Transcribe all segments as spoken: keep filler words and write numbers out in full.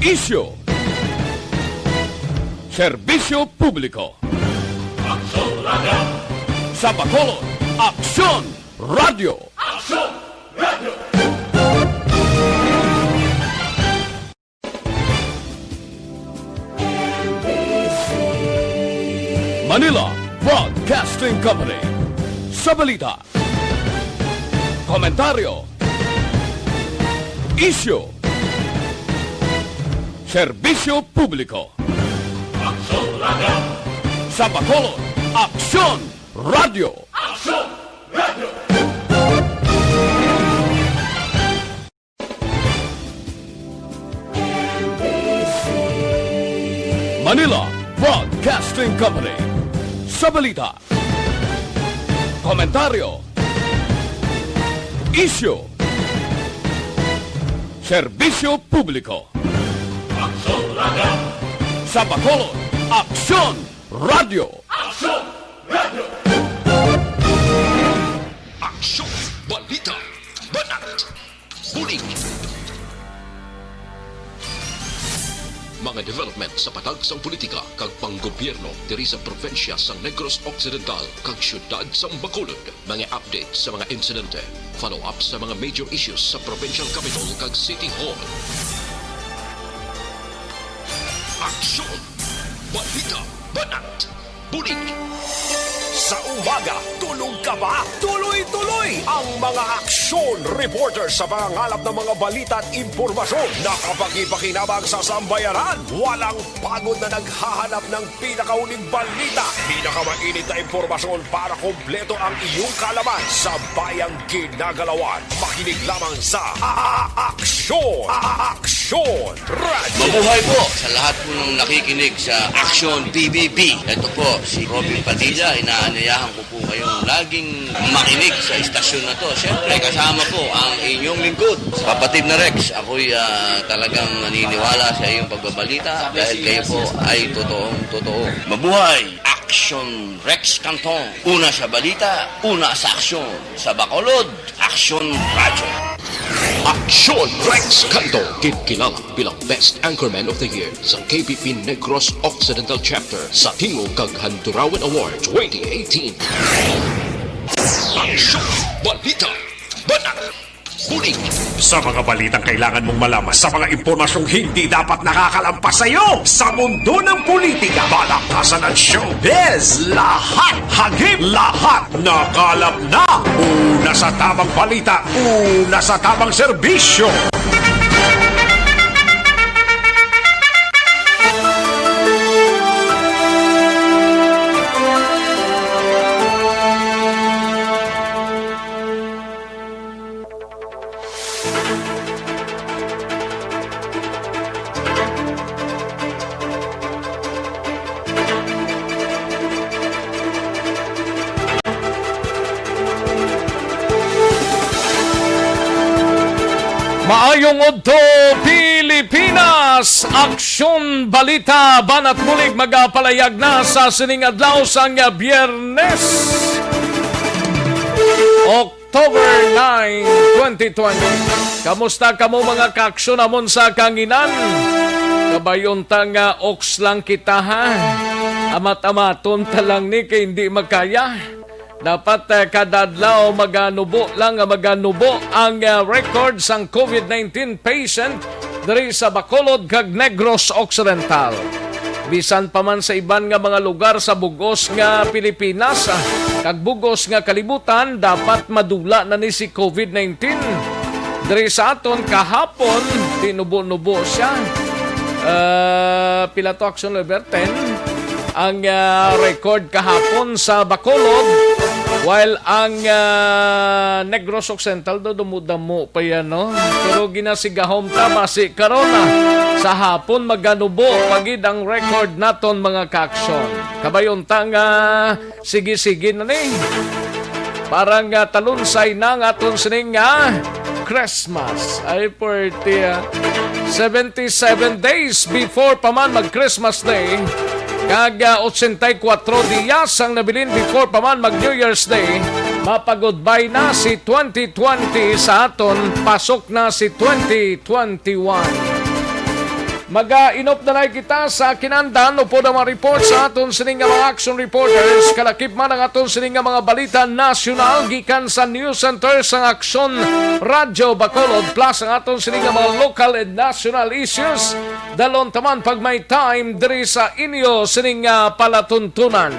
Isyu. Serbisyo publiko. Aksyon Radio. Sa Bacolod, Aksyon Radio. Aksyon Radio. Manila Broadcasting Company. Sa balita, komentaryo, isyu, serbisyo publiko. Aksyon Radio. Sa Bacolod, Aksyon Radio. Aksyon Radio. Manila Broadcasting Company. Sa balita, komentaryo, isyu, serbisyo publiko. Aksyon Radio. Sa Bacolod, Aksyon Radio. Aksyon Radio. Aksyon, balita, banat, bulig. Mga development sa patag sang politika kag panggobyerno diri sa probinsya sang Negros Occidental kag siyudad sang Bacolod. Mga update sa mga insidente, follow-up sa mga major issues sa provincial capital kag city hall. Aksyon! Balita! Banat! Bulig! Sa umaga, tulog ka ba? Tuloy-tuloy ang mga aksyon reporter sa pangangalap ng mga balita at impormasyon na kapakipakinabang sa sambayanan. Walang pagod na naghahanap ng pinakauling balita, pinakamainit na impormasyon para kompleto ang iyong kaalaman sa bayang ginagalawan. Makinig lamang sa A-, A-, Aksyon! A-, A-, Aksyon Radio! Mabuhay po sa lahat po ng nakikinig sa Aksyon P B B. Ito po si Robin Padilla. Inaanyayahan ko po kayong laging makinig sa istasyon na to. Siyempre, kasama po ang inyong lingkod, kapatid na Rex. Ako'y, ah, talagang naniniwala sa iyong pagbabalita dahil kayo po ay totoong totoo. Mabuhay! Aksyon Rex Cantong. Una sa balita, una sa aksyon. Sa Bacolod, Aksyon Radyo. Aksyon Rex Cantong, kinkilala bilang Best Anchorman of the Year sa K P P Negros Occidental Chapter sa Tingog kag Handurawan Award twenty eighteen. Aksyon! Balita! Banat! Bulig! Sa mga balitang kailangan mong malaman, sa mga impormasyong hindi dapat nakakalampas sa iyo, sa mundo ng politika, balakasan at showbiz, lahat hagip, lahat nakalap na. Una sa tamang balita, una sa tamang serbisyo. Maayong udto, Pilipinas! Aksyon, balita, banat bulig magapalayag na sa sining adlaw sang Biyernes, October nine, twenty twenty. Kamusta kamo, mga kaaksyon namon sa kanginan? Kabay unta nga oks lang kita, ha? Amat-amaton ta lang ni kay hindi makaya. Dapat, eh, kada adlaw maganubo lang nga maganubo ang, eh, record sang COVID nineteen patient diri sa Bacolod kag Negros Occidental. Bisan pa man sa iban nga mga lugar sa bug-os nga Pilipinas, ah, kag bug-os nga kalibutan, dapat madula na ni si COVID nineteen. Diri sa aton kahapon, tinubo-nubo siya. Ah, pila to, aksyon, Lever? Ten ang, ah, record kahapon sa Bacolod, while ang, ah, Negros Occidental do damo-damo pa yan, no? Pero ginasigahom ta, basi karon, ah, sa hapon maganubo pa gid ang record naton, mga kaaksyon. Kabay unta nga sige-sige na ni. Parang, ah, talunsay na ang aton sining nga Christmas. Ay, puwerte, ah. Seventy-seven days before pa man mag-Christmas Day, kag, ah, ochenta y cuatro diyas ang nabilin before pa man mag-New Year's Day, mapa-goodbye na si twenty twenty sa aton, pasok na si twenty twenty-one. Mag-inop na lang kita sa kinandan upod ang mga report sa aton sini nga mga action reporters. Kalakip man ang aton sini nga mga balita nasyonal gikan sa news center sang Aksyon Radyo Bacolod, plus ang aton sini nga mga local and national issues. Dalon taman pag may time diri sa inyo sini nga palatuntunan.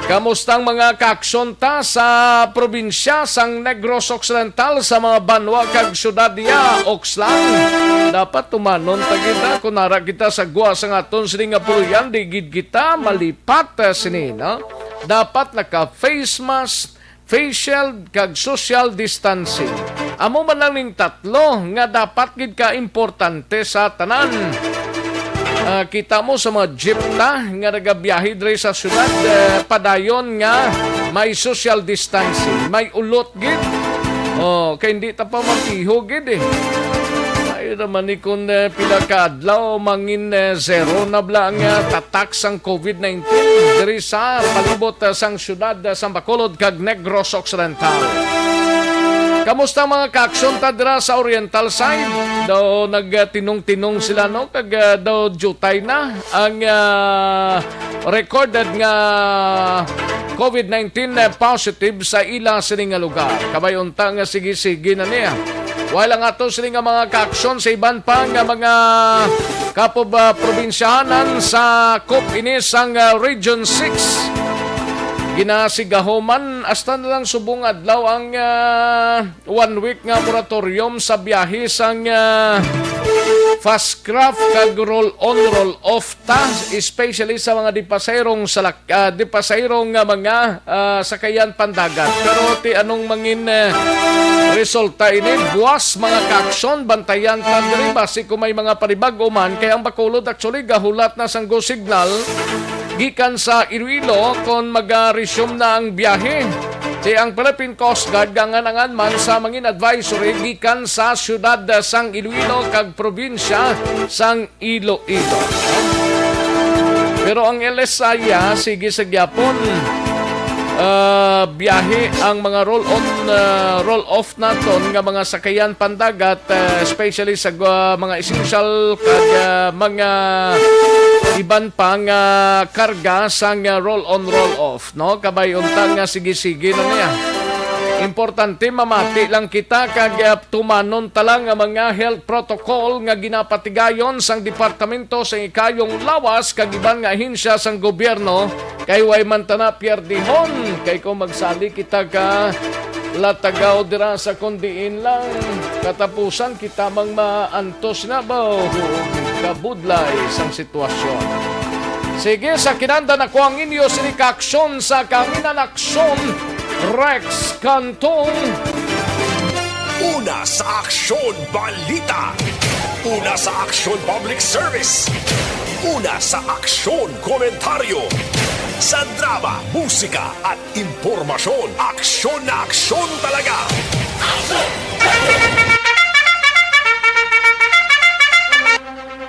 Kamusta ang mga kaaksyon ta sa probinsya sang Negros Occidental, sa mga banwa kag syudad niya? Okslan, dapat tumanon ta kita. Kung nara kita sa gwa sang aton sini nga puloy-an, di gid kita malipat, eh, sini, no? Dapat naka-face mask, facial kag social distancing. Amo man lang ning tatlo nga dapat gid ka importante sa tanan. Ah, kita mo sa mga jeep ta nga nagabiyahe diri sa syudad, eh, padayon nga may social distancing, may ulot gid. Oh, kay hindi ta pa matiho gid eh. Ay naman ni kung, eh, pila ka adlaw mangin, eh, zero na bala ang, eh, tatak sang covid nineteen diri sa palibot, eh, sang syudad, eh, sang Bacolod kag Negros Occidental. Kamusta ang mga kaaksyon ta dira sa Oriental side? Daw nagtinong-tinong sila, no? Kag, ah, daw jutay na ang, ah, recorded nga covid nineteen positive sa ila sini nga lugar. Kabay unta nga sige-sige na niya. While ang ato sini nga mga kaaksyon sa iban pa nga mga kapob-, ah, probinsyahanan sa kup ini sang, ah, Region six. Ginasigahuman hasta na lang subong adlaw ang, ah, one week nga moratorium sa biyahe sang, ah, fast craft kag roll-on, roll-off ta, especially sa mga dipasayrong salak-, ah, dipasayrong nga mga, ah, sakayan pandagat. Pero ti anong mangin, eh, resulta ini? Buwas mga kaaksyon, bantayan ta diri basi kung may mga panibag-o man, kay ang Bacolod actually gahulat na sang go signal gikan sa Iloilo kon maga-resume na ang biyahe. Ti ang Philippine Coast Guard gangan-angan man sa mangin advisory gikan sa siyudad sang Iloilo kag probinsya sang Iloilo. Pero ang L S I, ah, sige sa gyapon, ah, biyahe ang mga roll-on, ah, roll-off naton nga mga sakayan pandagat, ah, especially sa, ah, mga essential kag, ah, mga iban pa nga karga sang, ah, roll-on, roll-off, no? Kabay unta nga sige-sige na niya. Importante mamati lang kita kag, ah, tumanon ta lang ang mga health protocol nga ginapatigayon sang Departamento sang Ikayong Lawas kag iban nga ahensya sang gobyerno, kay way man ta na pierdihon, kay kung magsali kita ka latagaw dira sa kon diin lang, katapusan kita mang maantos na ba, kabudlay sang sitwasyon. Sige, sa kinandan ako ang inyo sini ka aksyon sa Kahanginan Aksyon, Rex Cantong. Una sa aksyon, balita. Una sa aksyon, public service. Una sa aksyon, komentaryo. Sa drama, musika, at impormasyon, aksyon na aksyon talaga.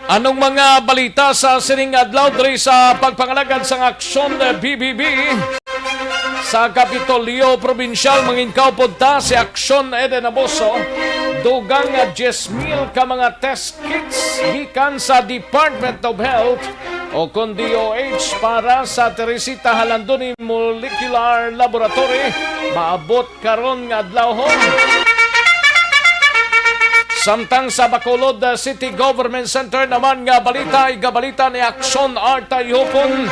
Anong mga balita sa sining adlaw diri sa pagpangalagad sang Aksyon B B B? Sa Kapitolyo Probinsyal, mangin kaupod ta si Aksyon Eden Abuso. Dugang nga diyes mil ka mga test kits gikan sa Department of Health o kon D O H para sa Teresita Jalandoni Molecular Laboratory maabot karon nga adlawhon. Samtang sa Bacolod, uh, City Government Center naman nga balita, igabalita ni Aksyon Arta Ihupon,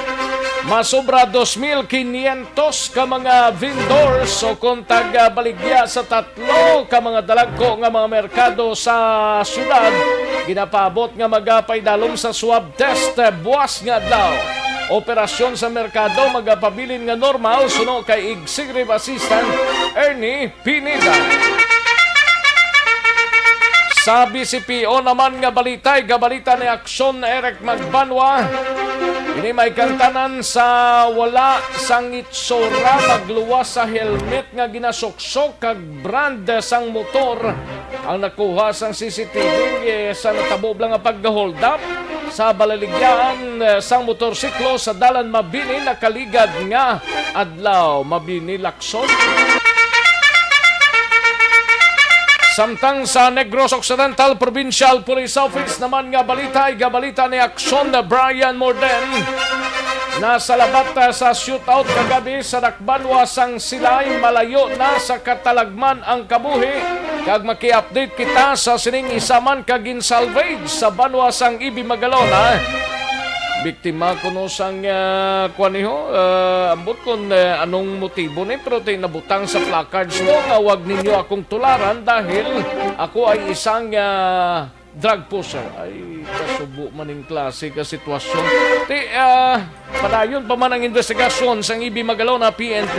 masobra dos mil kinyentos ka mga vendors o kon taga-baligya sa tatlo ka mga dalagko nga mga merkado sa syudad ginapaabot nga magapaidalom sa swab test, uh, buwas nga adlaw. Operasyon sa merkado magapabilin nga normal suno kay Executive Assistant Ernie Pineda. Sa B C P O naman nga balita, igabalita ni Aksyon Eric Magbanwa. Ini may kantanan sa wala sang itsura, pagluwas sa helmet nga ginasuksok kag brand sang motor ang nakuha sang C C T V, eh, sa natabo lang nga pag-hold up sa balaligyan, eh, sang motorsiklo sa Dalan Mabini nakaligad nga adlaw. Mabini, Lacson. Samtang sa Negros Occidental Provincial Police Office naman nga balita, igabalita ni Aksyon na Brian Morden, nasalabat, ah, sa shootout kagabi sa dakbanwa sang Silay, malayo na sa katalagman ang kabuhi, kag maki-update kita sa sining isa man ka ginsalvage sa banwa sang Ibi Magalona. Biktima kuno sang, ah, kuwan niho, ah, ambot kung, ah, anong motibo ni, pero ti nabutang sa placards mo nga wag ninyo akong tularan dahil ako ay isang, ah, drug pusher. Ay, kasubo man ning klase ka sitwasyon. Ti, ah, padayon pa man ang investigasyon sang Ibi Magalona P N P.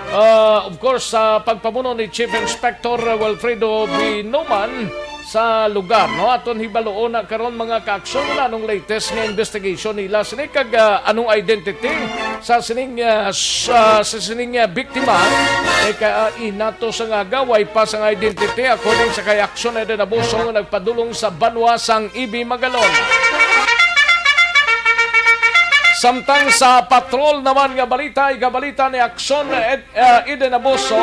Ah, of course, sa pagpamuno ni Chief Inspector Wilfredo Binoman, sa lugar, no? Aton hibaluon na karon, mga kaaksyon, anong latest nga investigation nila sini kag, ah, anong identity sa sining, ah, sa, sa sining, ah, biktima. Eh, ka, ah, inato sa nga gaway pa sang identity, according sa kay Aksyon Eden Abuso nga nagpadulong sa banwa sang Ibi Magalona. Samtang sa patrol naman nga balita, igabalita ni Aksyon Ed-, ah, Eden Abuso,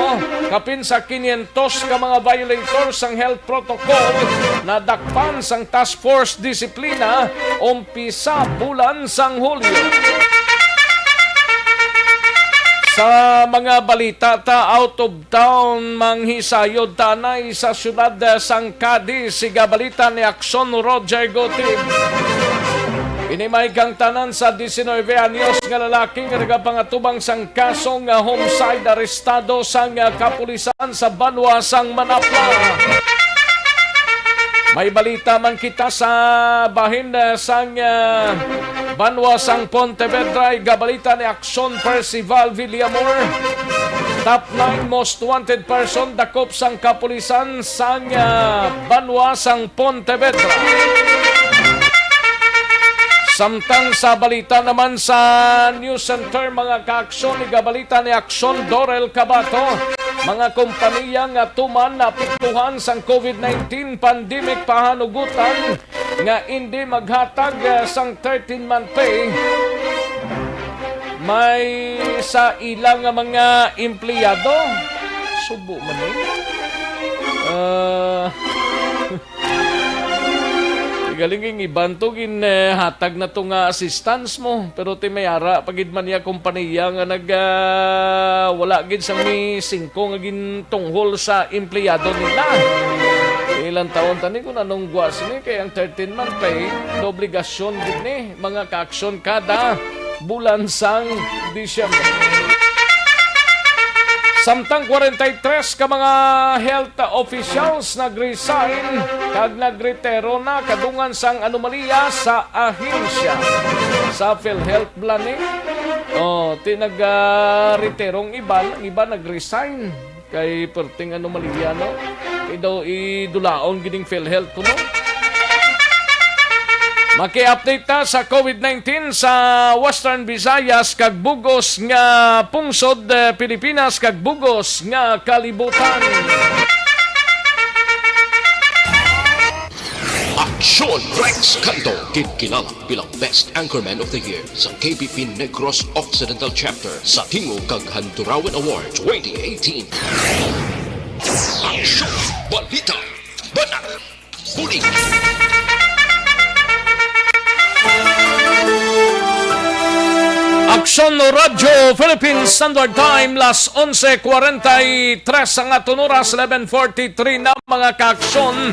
kapin sa quinientos ka mga violators sang health protocol nadakpan sang Task Force Disiplina umpisa bulan sang Hulyo. Sa mga balita ta, out of town, manghisayod ta anay sa siyudad, eh, sang Cadiz, igabalita ni Aksyon Roger Gutib. Ini may kang tanan sa diecinuebe anyos nga lalaki nga nagapangatubang sang kaso nga homicide, arestado sang, ah, kapulisan sa banwa sang Manapla. May balita man kita sa bahin, ah, sang, ah, banwa sang Pontevedra, igabalita ni Aksyon Percival Villamor. Top nine most wanted person dakop sang kapulisan sang, ah, banwa sang Pontevedra. Samtang sa balita naman sa News Center, mga kaaksyon, igabalita ni Aksyon Dorel Cabato, mga kompaniya nga tuman naapektuhan sang COVID nineteen pandemic pahanugutan nga indi maghatag, eh, sang thirteen-month pay may sa ila nga mga empleyado. Subo man ni. Ah, galing, ang iban to gin, eh, hatag na to nga assistance mo, pero ti may ara pa gid man niya kompaniya nga nag, ah, wala gid sang mi singko nga gintunghol sa empleyado nila. Ilang taon tani kung anong gwa sini, kay ang thirteen month pay, obligasyon gid ni, mga kaaksyon, kada bulan sang Disyembre. Samtang kwarenta y tres ka mga health officials nag-resign kag nagretiro na kadungan sang anomalya sa ahensya sa PhilHealth bala ni. Oh, ti nag, ah, retiro ang iban, ang iban nag-resign. Kay perting anomalya, no? Kay daw idulaon gid ning PhilHealth kuno. Maki-update ta sa COVID nineteen sa Western Visayas kag bugos nga pungsod, eh, Pilipinas kag bugos nga kalibutan. Aksyon Rex Canto, gid kilala bilang Best Anchorman of the Year sa K B P Negros Occidental Chapter sa Tingog kag Handurawan Award twenty eighteen. Aksyon, balita, banat, bulig. Aksyon Radyo Philippine Standard Time, las onse kwarenta y tres ang aton oras, eleven forty-three na, mga kaaksyon.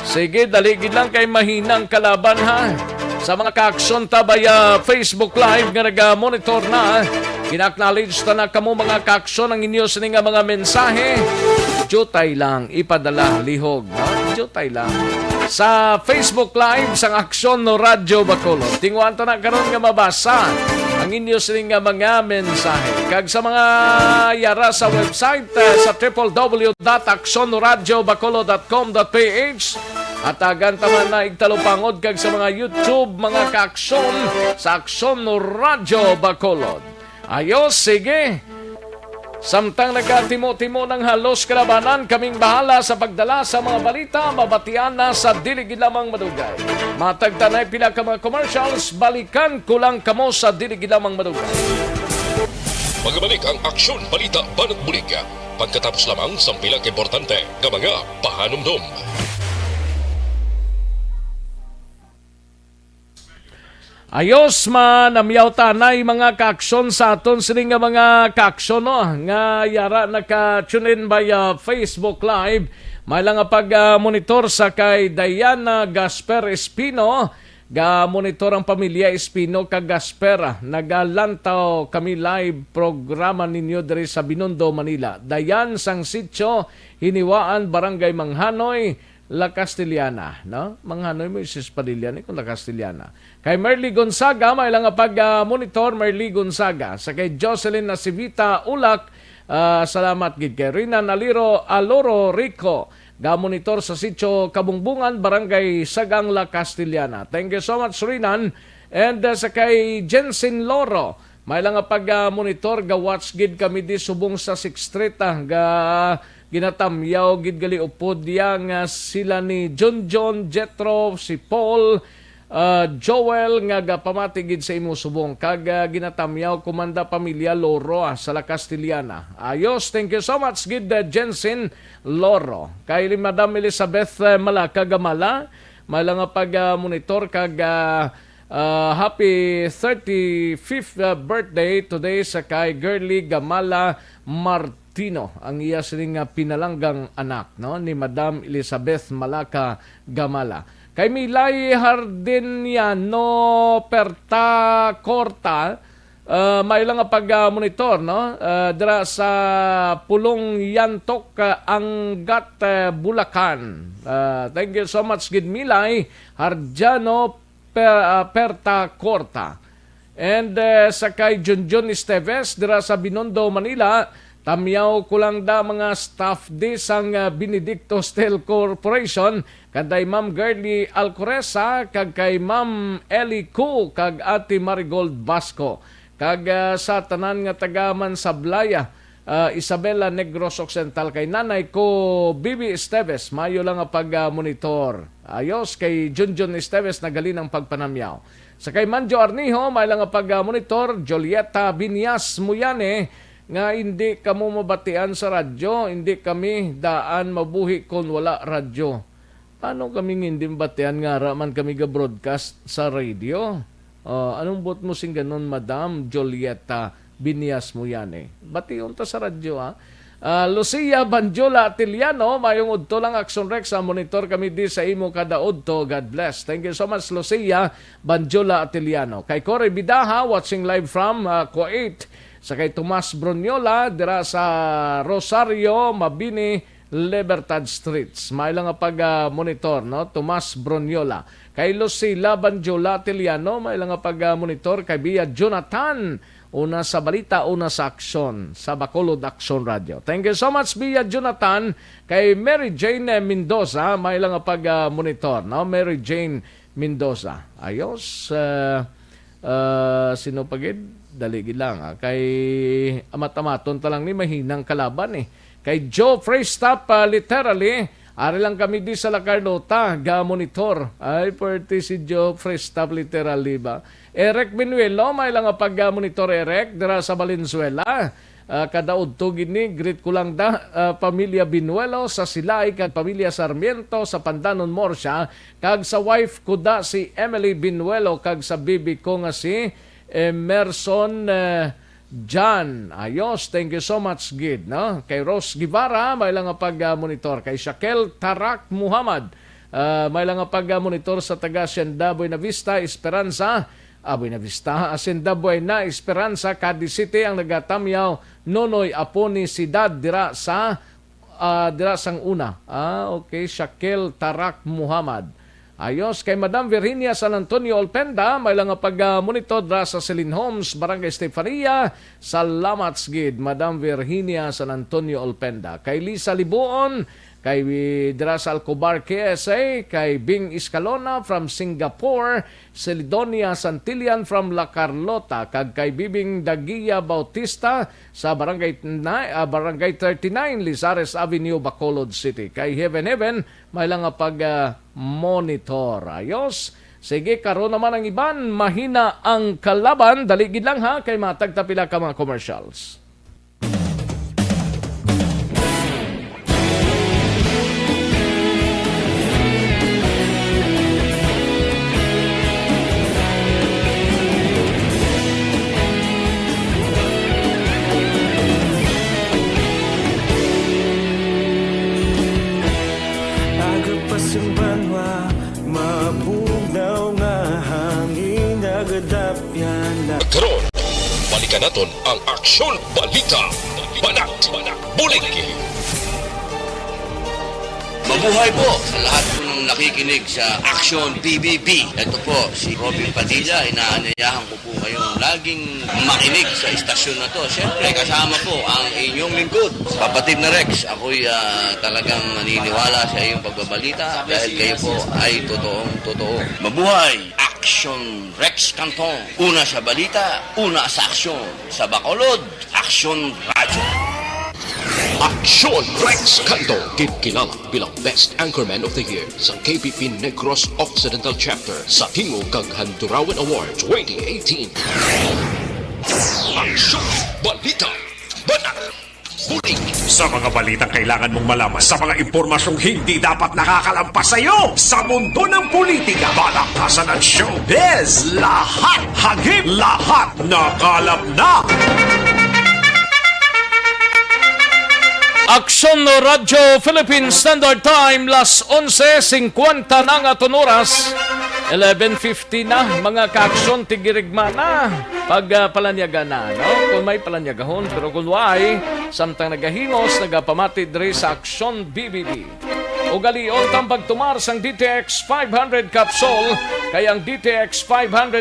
Sige, dali gid lang kay mahinang kalaban, ha. Sa mga kaaksyon ta via Facebook Live nga naga-monitor na, gina-acknowledge ta na kamo, mga kaaksyon, ang inyo sini nga mga mensahe. Jutay lang, ipadala lihog, no? Jutay lang. Sa Facebook Live sang Aksyon Radyo Bacolod, tinguhaan ta na karon nga mabasa ang inyo sini nga mga mensahe. Kag sa mga yara sa website, eh, sa triple W dot aksyon radyo bacolod dot com dot P H, hatagan ta man na igtalupangod kag sa mga YouTube, mga kaaksyon sa Aksyon Radyo Bacolod. Ayos, sige. Samtang nagatimo-timo ng halos kalabanan, kaming bahala sa pagdala sa mga balita mabatian na sa dili gid lamang madugay. Matag tanay pila ka mga commercials, balikan ko lang kamo sa dili gid lamang madugay. Pagabalik ang Aksyon Balita Banat Bulig. Pagkatapos lamang sang pila ka importante nga mga pahanumdom. Ayos, manamyaw tanay mga kaaksyon sa aton sini nga mga kaaksyon, no, nga yara naka-tune in by, uh, Facebook Live. May lang nga pag, uh, monitor sa kay Diana Gasper Espino. Ga-monitor ang pamilya Espino kag Gasper. Nagalantaw kami live programa ninyo diri sa Binondo, Manila. Dayan sang Sitio Hiniwaan, Barangay Manghanoy, La Castellana, no? Manghanoy mo, isis Padilla ni kung La Castellana. Kay Merly Gonzaga, may lang nga pag, ah, monitor, Merly Gonzaga. Sa kay Jocelyn Nasivita Ulak, ah, salamat gid kay Rina Naliro Aloro Rico. Ga-monitor sa Sitio Kabungbungan, Barangay Sagang, La Castellana. Thank you so much, Rinan. And, uh, sa kay Jensen Loro, may lang nga pag, uh, monitor, ga-watch gid kami di subong sa Sixth Street, ah, ga ginatamyaw gid gali upod diya nga sila ni Junjun, Jethro, si Paul, uh, Joel, nga gapamati gid sa imo subong, kag, uh, ginatamyaw kumanda pamilya Loro, ah, sa La Castellana. Ayos, thank you so much gid, uh, Jensen Loro. Kay Madam Elizabeth, uh, Malaka Gamala, may lang nga pag, uh, monitor kag, uh, uh, happy thirty-fifth, uh, birthday today sa kay Girly Gamala Martino, ang iya sining nga pinalanggang anak, no, ni Madam Elizabeth Malaka Gamala. Kay Milay Hardiniano Perta Corta, uh, may lang nga pag, uh, monitor, no, uh, dira sa Pulong Yantok, uh, Angat, uh, Bulacan. Uh, thank you so much gid, Milay Hardiano Per-, ah, Perta Corta. And, eh, sa kay Junjun Esteves dira sa Binondo, Manila, tamyaw ko lang da mga staff di sang, ah, Benedicto Steel Corporation, kanday Ma'am Girly Alcoresa, kag kay Ma'am Ellie Cu, kag Ate Marigold Basco, kag, ah, sa tanan nga taga Mansablaya, ah, Isabela Negros Occidental, kay nanay ko, Bibi Esteves, mayo lang nga pag, ah, monitor. Ayos, kay Junjun Esteves nagaling ang pagpanamyaw. Sa kay Manjo Arnijo, may lang nga pag, ah, monitor, Julieta Binyas Muyane, nga hindi kamo mabatian sa radyo, hindi kami daan mabuhi kon wala radyo. Paano kami nga hindi mabatian nga ara man kami ga-broadcast sa radio? Ah, anong buot mo sing ganon, Madam Julieta Binyas Muyane? Bation ta sa radyo, ha? Ah, Lucia Banjola Atiliano, mayong udto lang, Action Rex, ah, monitor kami di sa imo kada udto. God bless. Thank you so much, Lucia Banjola Atiliano. Kay Cory Bidaha, watching live from, ah, Kuwait. Sa kay Tomas Bruniola, dira sa Rosario, Mabini, Libertad Streets. May lang nga pag, ah, monitor, no? Tomas Bruniola. Kay Lucila Banjola Atiliano, may lang nga pag, ah, monitor. Kay Bia Jonathan, una sa balita, una sa aksyon, sa Bacolod Aksyon Radio. Thank you so much, Bia Jonathan. Kay Mary Jane, eh, Mendoza, may lang nga pag, ah, monitor, no? Mary Jane Mendoza. Ayos, ah, ah, sino pa gid? Dali gid lang, ah. Kay amat-amaton ta lang ni, mahinang kalaban, eh. Kay Joe Freestop, ah, literally, ari lang kami di sa La Carlota, ga-monitor. Ay, pwerte si Joe Freestop literally ba? Eric Benuelo, may lang nga pag-monitor, Eric, dira sa Valenzuela. Ah, kada udto gid ni, greet ko lang da, ah, pamilya Benuelo sa Silay kag pamilya Sarmiento sa Pandanon, Murcia, kag sa wife ko da si Emily Benuelo kag sa bibi ko nga si Emerson, eh, John. Ayos, thank you so much gid, no? Kay Rose Guevara, may lang nga pag-monitor. Kay Shaquel Tarak Muhammad, ah, may lang nga pag-monitor sa taga Hacienda Buenavista, Esperanza. Ah, Buenavista, Hacienda Buena, Esperanza, Cadiz City ang nagatamyaw, Nonoy, apo ni Sidad dira sa, ah, dira sang una. Ah, okay, Shaquel Tarak Muhammad. Ayos, kay Madam Virginia San Antonio Olpenda, may lang nga pag-monitor dira sa Celine Homes, Barangay Estefania. Salamat gid, Madam Virginia San Antonio Olpenda. Kay Lisa Libuon, kay dira sa Alcobar, K S A, kay Bing Escalona from Singapore, Celidonia Santillan from La Carlota, kag kay Bibing Dagia Bautista sa Barangay ni-, ah, Barangay thirty-nine, Lizares Avenue, Bacolod City. Kay Heaven Heaven, may lang nga pag, ah, monitor. Ayos. Sige, karon naman ang iban, mahina ang kalaban. Dali gid lang ha, kay matag ta pila ka mga commercials. Agapas ang banwa, mabugnaw nga hangin, nagadapyan na. Karon, balikan naton ang Aksyon Balita. Banat, bulig. Mabuhay po sa lahat po ng nakikinig sa Aksyon P B B. Ito po si Robin Padilla, inaanyayahan ko po kayong laging makinig sa istasyon na to. Siyempre, kasama po ang inyong lingkod, kapatid na Rex. Ako'y, ah, talagang naniniwala sa iyong pagbabalita dahil kayo po ay totoong totoo. Mabuhay! Aksyon Rex Cantong. Una sa balita, una sa aksyon. Sa Bacolod, Aksyon Radyo. Aksyon Rex Cantong, gid kilala bilang Best Anchorman of the Year sa K P P Negros Occidental Chapter sa Tingog kag Handurawan Award twenty eighteen. Aksyon, balita, banat, bulig. Sa mga balitang kailangan mong malaman, sa mga impormasyong hindi dapat nakakalampas sa iyo, sa mundo ng politika, balakasan at showbiz, lahat hagip, lahat nakalap na. Aksyon Radyo Philippine Standard Time, las onse singkwenta na nga aton oras. Eleven fifty na, mga kaaksyon, tigirigma na. Pag, ah, palanyaga na, no? Kung may palanyagahon, pero kung way, samtang nagahimos, nagapamati diri sa Aksyon B B B. Ugalion tang pagtumar sang D T X five hundred capsule, kay ang D T X five hundred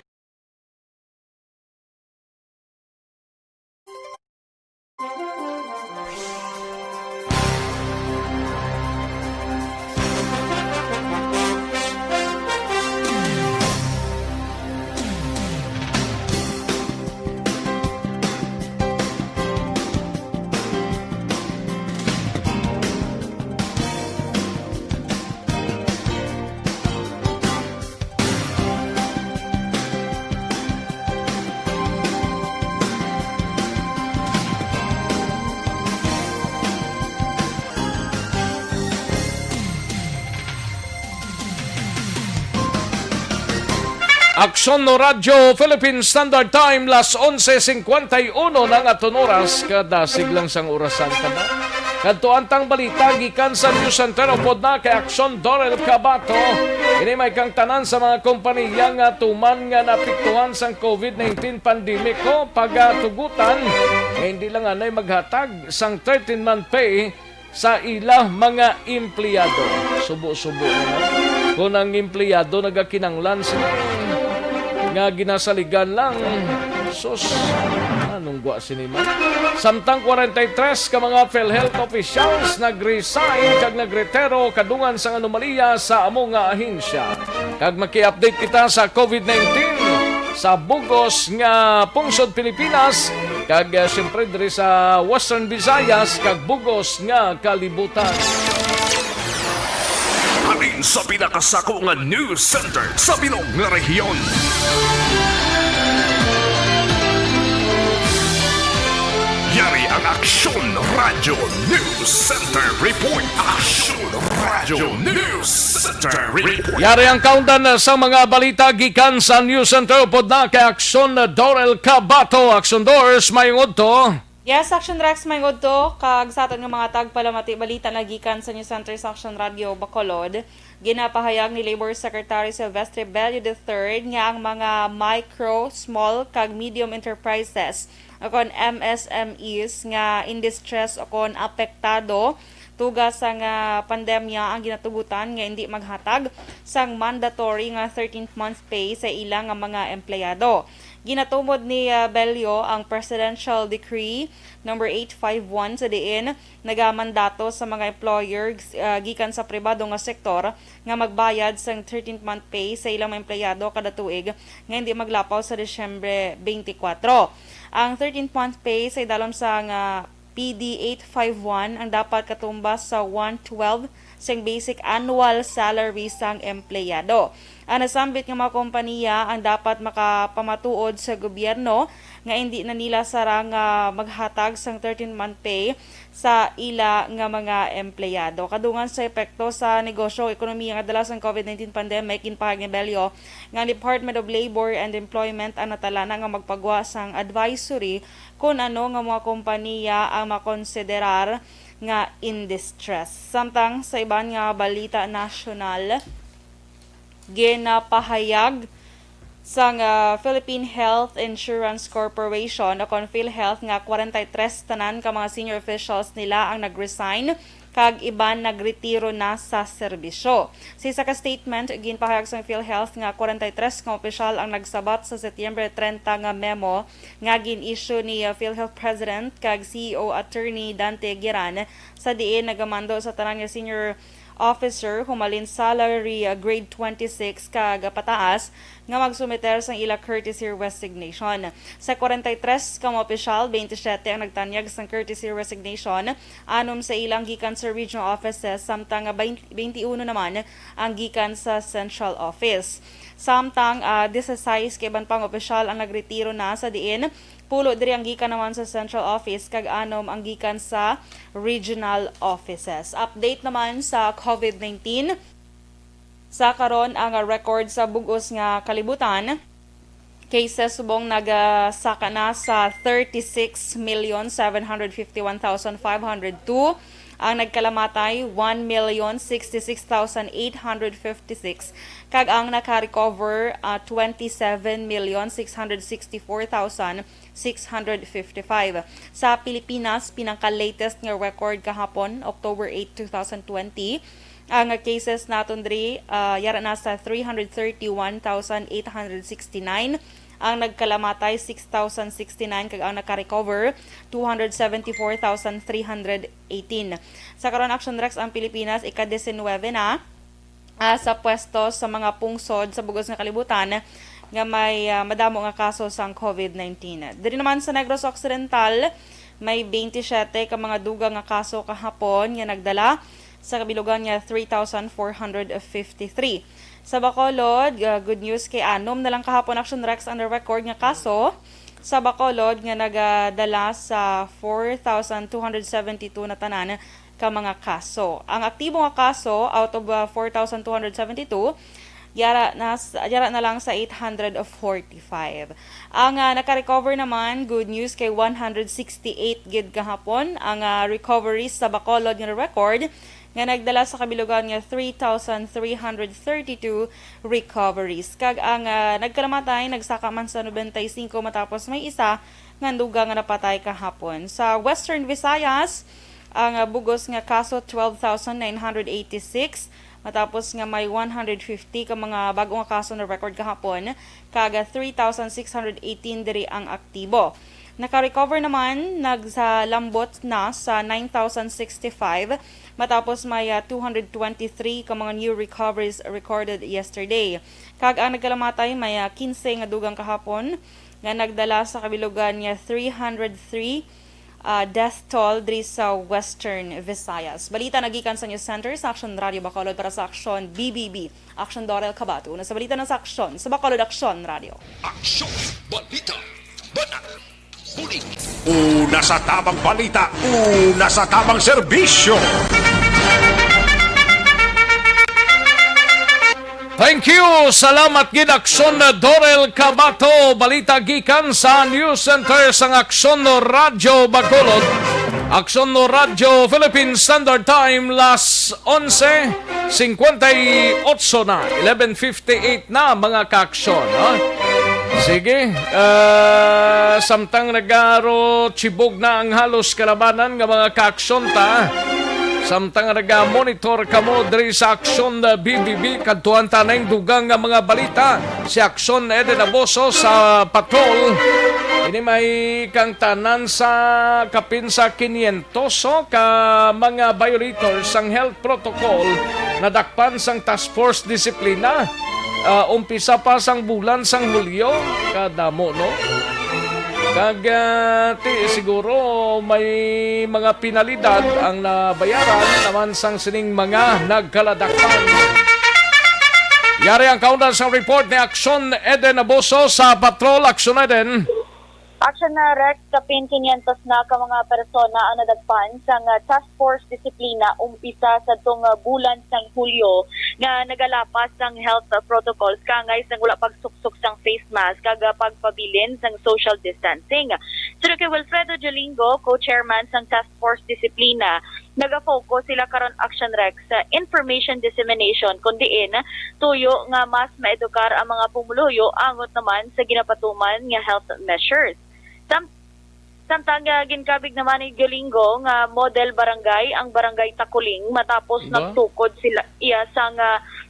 Aksyon no Radyo Philippine Standard Time, las onse singkwenta y uno na nga aton oras. Kadasig lang sang orasan ta ba? Kadto antang balita gikan sa News Center, upod na kay Aksyon Dorel Cabato. Ini may kang tanan sa mga kompanya nga tuman nga naapektuhan sang COVID nineteen pandemic ko pagatugutan nga hindi lang anay maghatag sang thirteen-month pay sa ila mga empleyado. Subo-subo na, no? Kung ang empleyado nagakinanglan sila nga ginasaligan lang, sus, anong gwa sini man? Samtang kwarenta y tres ka mga PhilHealth officials nag-resign kag nagretiro kadungan sang anomalya sa amo nga ahensya. Kag maki-update kita sa COVID nineteen sa bugos nga pungsod Pilipinas, kag, ah, siyempre diri sa Western Visayas kag bugos nga kalibutan. Halin sa pinakasako nga news center sa bilog nga rehiyon. Yari ang Aksyon Radyo News Center Report. Aksyon Radyo News Center Report. Yari ang kaundan sa mga balita gikan sa News Center, upod na kay Aksyon Dorel Cabato. Aksyon Dors, mayong udto. Yes, Aksyon Rex, mayong udto. Kag sa aton nga mga tagpalamati, balita na gikan sa News Center sa Aksyon Radyo Bacolod. Ginapahayag ni Labor Secretary Silvestre Bello the third nga ang mga micro, small, kag medium enterprises o kon M S M Es nga in distress o kon apektado tuga sang, ah, pandemya ang ginatugutan nga hindi maghatag sang mandatory nga thirteenth month pay sa ila nga mga empleyado. Ginatumod ni, ah, Bello ang Presidential Decree number eight five one sa diin nagamandato sa mga employer, ah, gikan sa pribado nga sektor nga magbayad sang thirteenth month pay sa ilang mga empleyado kada tuig nga hindi maglapaw sa Disyembre twenty-four. Ang thirteenth month pay sa idalom sang, ah, P D eight five one ang dapat katumbas sa one twelve sing basic annual salary sang empleyado. Ang nasambit nga mga kompaniya ang dapat makapamatuod sa gobyerno nga indi na nila sara nga maghatag sang thirteen-month pay sa ila nga mga empleyado. Kadungan sa epekto sa negosyo ug ekonomiya nga dala sang COVID nineteen pandemic, ginpahayag ni Bello nga ang Department of Labor and Employment ang natalana nga magpagwa sang advisory kon ano nga mga kompaniya ang makonsiderar nga in distress. Samtang sa iban nga balita nasyonal, ginapahayag sang, ah, Philippine Health Insurance Corporation o kon PhilHealth nga kwarenta y tres tanan ka mga senior officials nila ang nag-resign kag iban nagretiro na sa serbisyo. Sa isa ka statement, ginpahayag sang PhilHealth nga kwarenta y tres ka opisyal ang nagsabat sa Setyembre trenta nga memo nga gin-issue ni, uh, PhilHealth President kag C E O Attorney Dante Gueran, sa diin nagamando sa tanan nga senior officer humalin salary, uh, grade twenty-six kag pataas nga magsumiter sang ila courtesy resignation. Sa kwarenta y tres ka mga opisyal, twenty-siyete ang nagtanyag sang courtesy resignation, anom sa ila ang gikan sa regional offices, samtang nga twenty, twenty-uno naman ang gikan sa central office. Samtang, ah, disasais ka iban pang opisyal ang nagretiro na, sa diin pulo diri ang gikan naman sa central office kag anom ang gikan sa regional offices. Update naman sa COVID nineteen. Sa karon, ang record sa bug-os nga kalibutan, cases subong nagasaka na sa thirty-six million seven hundred fifty-one thousand five hundred two, ang nagkalamatay, one million sixty-six thousand eight hundred fifty-six, kag ang naka-recover, ah, twenty-seven million six hundred sixty-four thousand six hundred fifty-five. Sa Pilipinas, pinaka-latest nga record kahapon, October eight, two thousand twenty, ang cases naton diri, ah, yara na sa three hundred thirty-one thousand eight hundred sixty-nine. Ang nagkalamatay, six thousand sixty-nine, kag ang naka-recover, two hundred seventy-four thousand three hundred eighteen. Sa karon, Action Rex, ang Pilipinas ika-disinwebe na, ah, sa pwesto sa mga pungsod sa bug-os nga kalibutan nga may, ah, madamo nga kaso sang COVID nineteen. Diri naman sa Negros Occidental, may twenty-siyete ka mga dugang nga kaso kahapon nga nagdala sa kabilugan nga three thousand four hundred fifty-three. Sa Bacolod, ah, good news kay anom na lang kahapon, Action Rex, ang record nga kaso sa Bacolod nga nagadala sa four thousand two hundred seventy-two na tanan ka mga kaso. Ang aktibo nga kaso, out of, ah, four thousand two hundred seventy-two, yara na s-, yara na lang sa eight hundred forty-five. Ang, ah, naka-recover naman, good news, kay one hundred sixty-eight gid kahapon ang, ah, recoveries sa Bacolod nga record, nga nagdala sa kabilugan nga three thousand three hundred thirty-two recoveries. Kag ang, ah, nagkalamatay nagsaka man sa nobenta y singko, matapos may isa nga dugang nga napatay kahapon. Sa Western Visayas, ang, ah, bug-os nga kaso, twelve thousand nine hundred eighty-six, matapos nga may one hundred fifty ka mga bag-o nga kaso na record kahapon, kag, ah, three thousand six hundred eighteen diri ang aktibo. Naka-recover naman, nagsalambot na sa nine thousand sixty-five, matapos may, ah, two hundred twenty-three ka mga new recoveries recorded yesterday. Kag ang nagkalamatay, may, ah, quince nga dugang kahapon, nga nagdala sa kabilugan nga three hundred three, ah, death toll diri sa Western Visayas. Balita nagikan sa News Center sa Action Radio Bacolod para sa Action B B B. Action Dorel Cabato. Una sa balita na sa Action sa Bacolod, Action Radio. Action! Balita! Bata! Buling! Una sa tabang balita, una sa tabang serbisyo. Thank you. Salamat gid, Action Dorel Cabato. Balita gikan sa News Center sang Action Radio Bacolod. Action Radio Philippine Standard Time, las onse cincuenta y ocho na, eleven fifty-eight na, mga ka-aksyon, ha? Sige, ah, samtang nagaro chibog na ang halos kalabanan nga mga ka-aksyon ta, samtang naga-monitor kamo diri sa Aksyon, ah, B B B, kadtuan ta na ang dugang nga mga balita. Si Aksyon Eden Aboso sa Patrol. Ini may kang tanan sa kapin sa quinientos ka mga violators sang health protocol nadakpan sang Task Force Disiplina, ah, umpisa pa sang bulan sang Hulyo. Kadamo, no? Kag, ah, ti, siguro may mga penalidad ang nabayaran naman sang sining mga nagkaladakpan. Yari ang kaundan sang report ni Action Eden Abuso sa Patrol. Action Eden. Action na, Rex, kapin quinientos na ka mga persona ang nadagpan sang, ah, Task Force Disiplina umpisa sa tong, ah, bulan sang Hulyo nga nagalapas sang health, ah, protocols kangay sang wala pagsuksok sang face mask kag, ah, pagpabilin sang social distancing. Suno kay Wilfredo Jolingo, co-chairman sang Task Force Disiplina, nagafocus sila karon, Action Rex, sa information dissemination, kun diin tuyo nga mas maedukar ang mga pumuluyo angot naman sa ginapatuman nga health measures. Sam-, samtang, ah, ginkabig naman ni Jolingo nga model barangay ang Barangay Takuling matapos Ba? nagtukod sila iya sang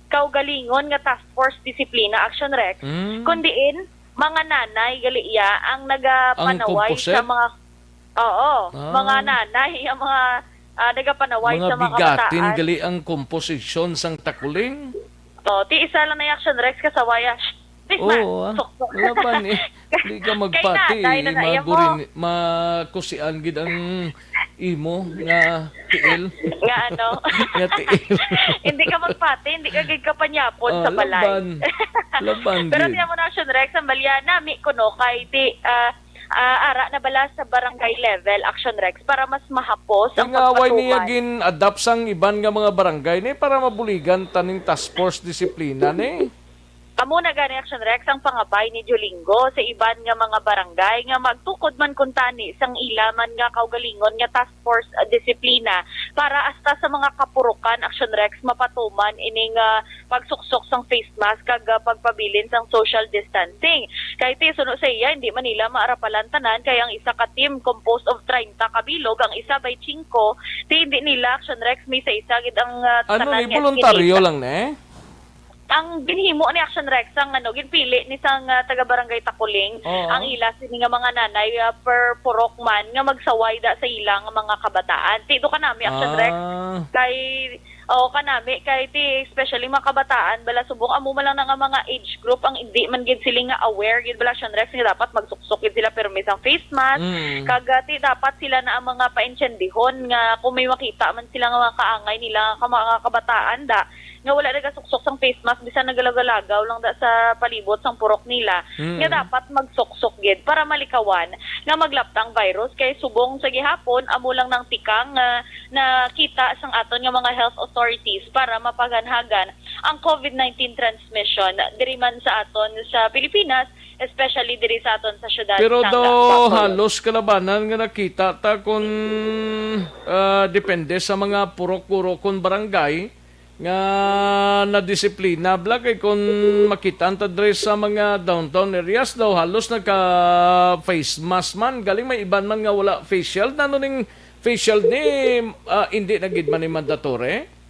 kaugalingon nga Task Force Disiplina, Action Rex, Mm. kun diin mga nanay gali iya ang Ang nagapanaway composite? sa mga, oo, Ah. mga nanay ang mga, ah, nagapanaway Mga sa mga bigatin kabataan. gali ang komposisyon sang Takuling? Oh, ti isa lang na Action Rex kasawaya. Shh, this man. Oo, ah. Sok, sok. Wala pa ni. Di ka Kay magpati, nanay na na iya mo. magurin-, makusian gid ang imo nga tiil. Nga ano? Nga tiil. Hindi ka magpati, hindi ka gid kapanyapon Oh, sa balay. laban. Laban Pero gid. tiyan mo na, Action Rex, ang balya nami kuno kay ti, ah, ah, ara na bala sa barangay level, Action Rex, para mas mahapos ang Kay nga, why niya pagpatuman. gin-adapt sang iban nga mga barangay ni para mabuligan taning task force disiplina ni? Amo na gani, Action Rex, ang pangabay ni Jolingo sa iban nga mga barangay nga magtukod man kuntani sang ila man nga kaugalingon nga task force, ah, disiplina para hasta sa mga kapurukan, Action Rex, mapatuman ining, ah, pagsuksok sang face mask kag, ah, pagpabilin sang social distancing. Kay ti, suno sa iya, hindi man nila maarapalan tanan kay ang isa ka team composed of treinta ka bilog, ang isa by singko, ti hindi nila, Action Rex, may sa isa gid ang, ah, Ano tanan ni, nga voluntaryo eskinita. lang ni? Ang ginhimo ni Action Rex, ang ano, ginpili ni sang, ah, taga Barangay Takuling, Oo. ang ila sini nga mga nanay, ah, per purok man nga magsaway da sa ila nga mga kabataan. Ti, do ka nami, Action Rex, Ah. kay, o, kanami, kay ti, especially mga kabataan, bala subong, amo man lang na nga mga age group, ang hindi man gid sila nga aware, gid bala, Action Rex, nga dapat magsuksok gid sila pirmi sang face mask. Mm. Kag, ah, ti, dapat sila na ang mga paintyendihon nga kung may makita man sila nga mga kaangay nila, ka mga kabataan, da, nga wala nagasuksok sang face mask, bisan nagalagaw-lagaw lang da sa palibot sang purok nila, Mm. nga dapat magsuksok gid para malikawan nga maglapta ang virus. Kay subong sa gihapon, amo lang nang tikang nga nakita sang aton nga mga health authorities para mapaganhagan ang covid nineteen transmission diri man sa aton sa Pilipinas, especially diri sa aton sa syudad Pero sang daw Bacolod. halos kalabanan nga nakita ta kung, ah, depende sa mga purok-purok kon barangay nga nadisiplina bala, kay kon makita ta diri sa mga downtown areas daw halos nagka face mask man, galing may iban man nga wala face shield. Nano ning face shield ni, ah, hindi na gid man ni mandatory?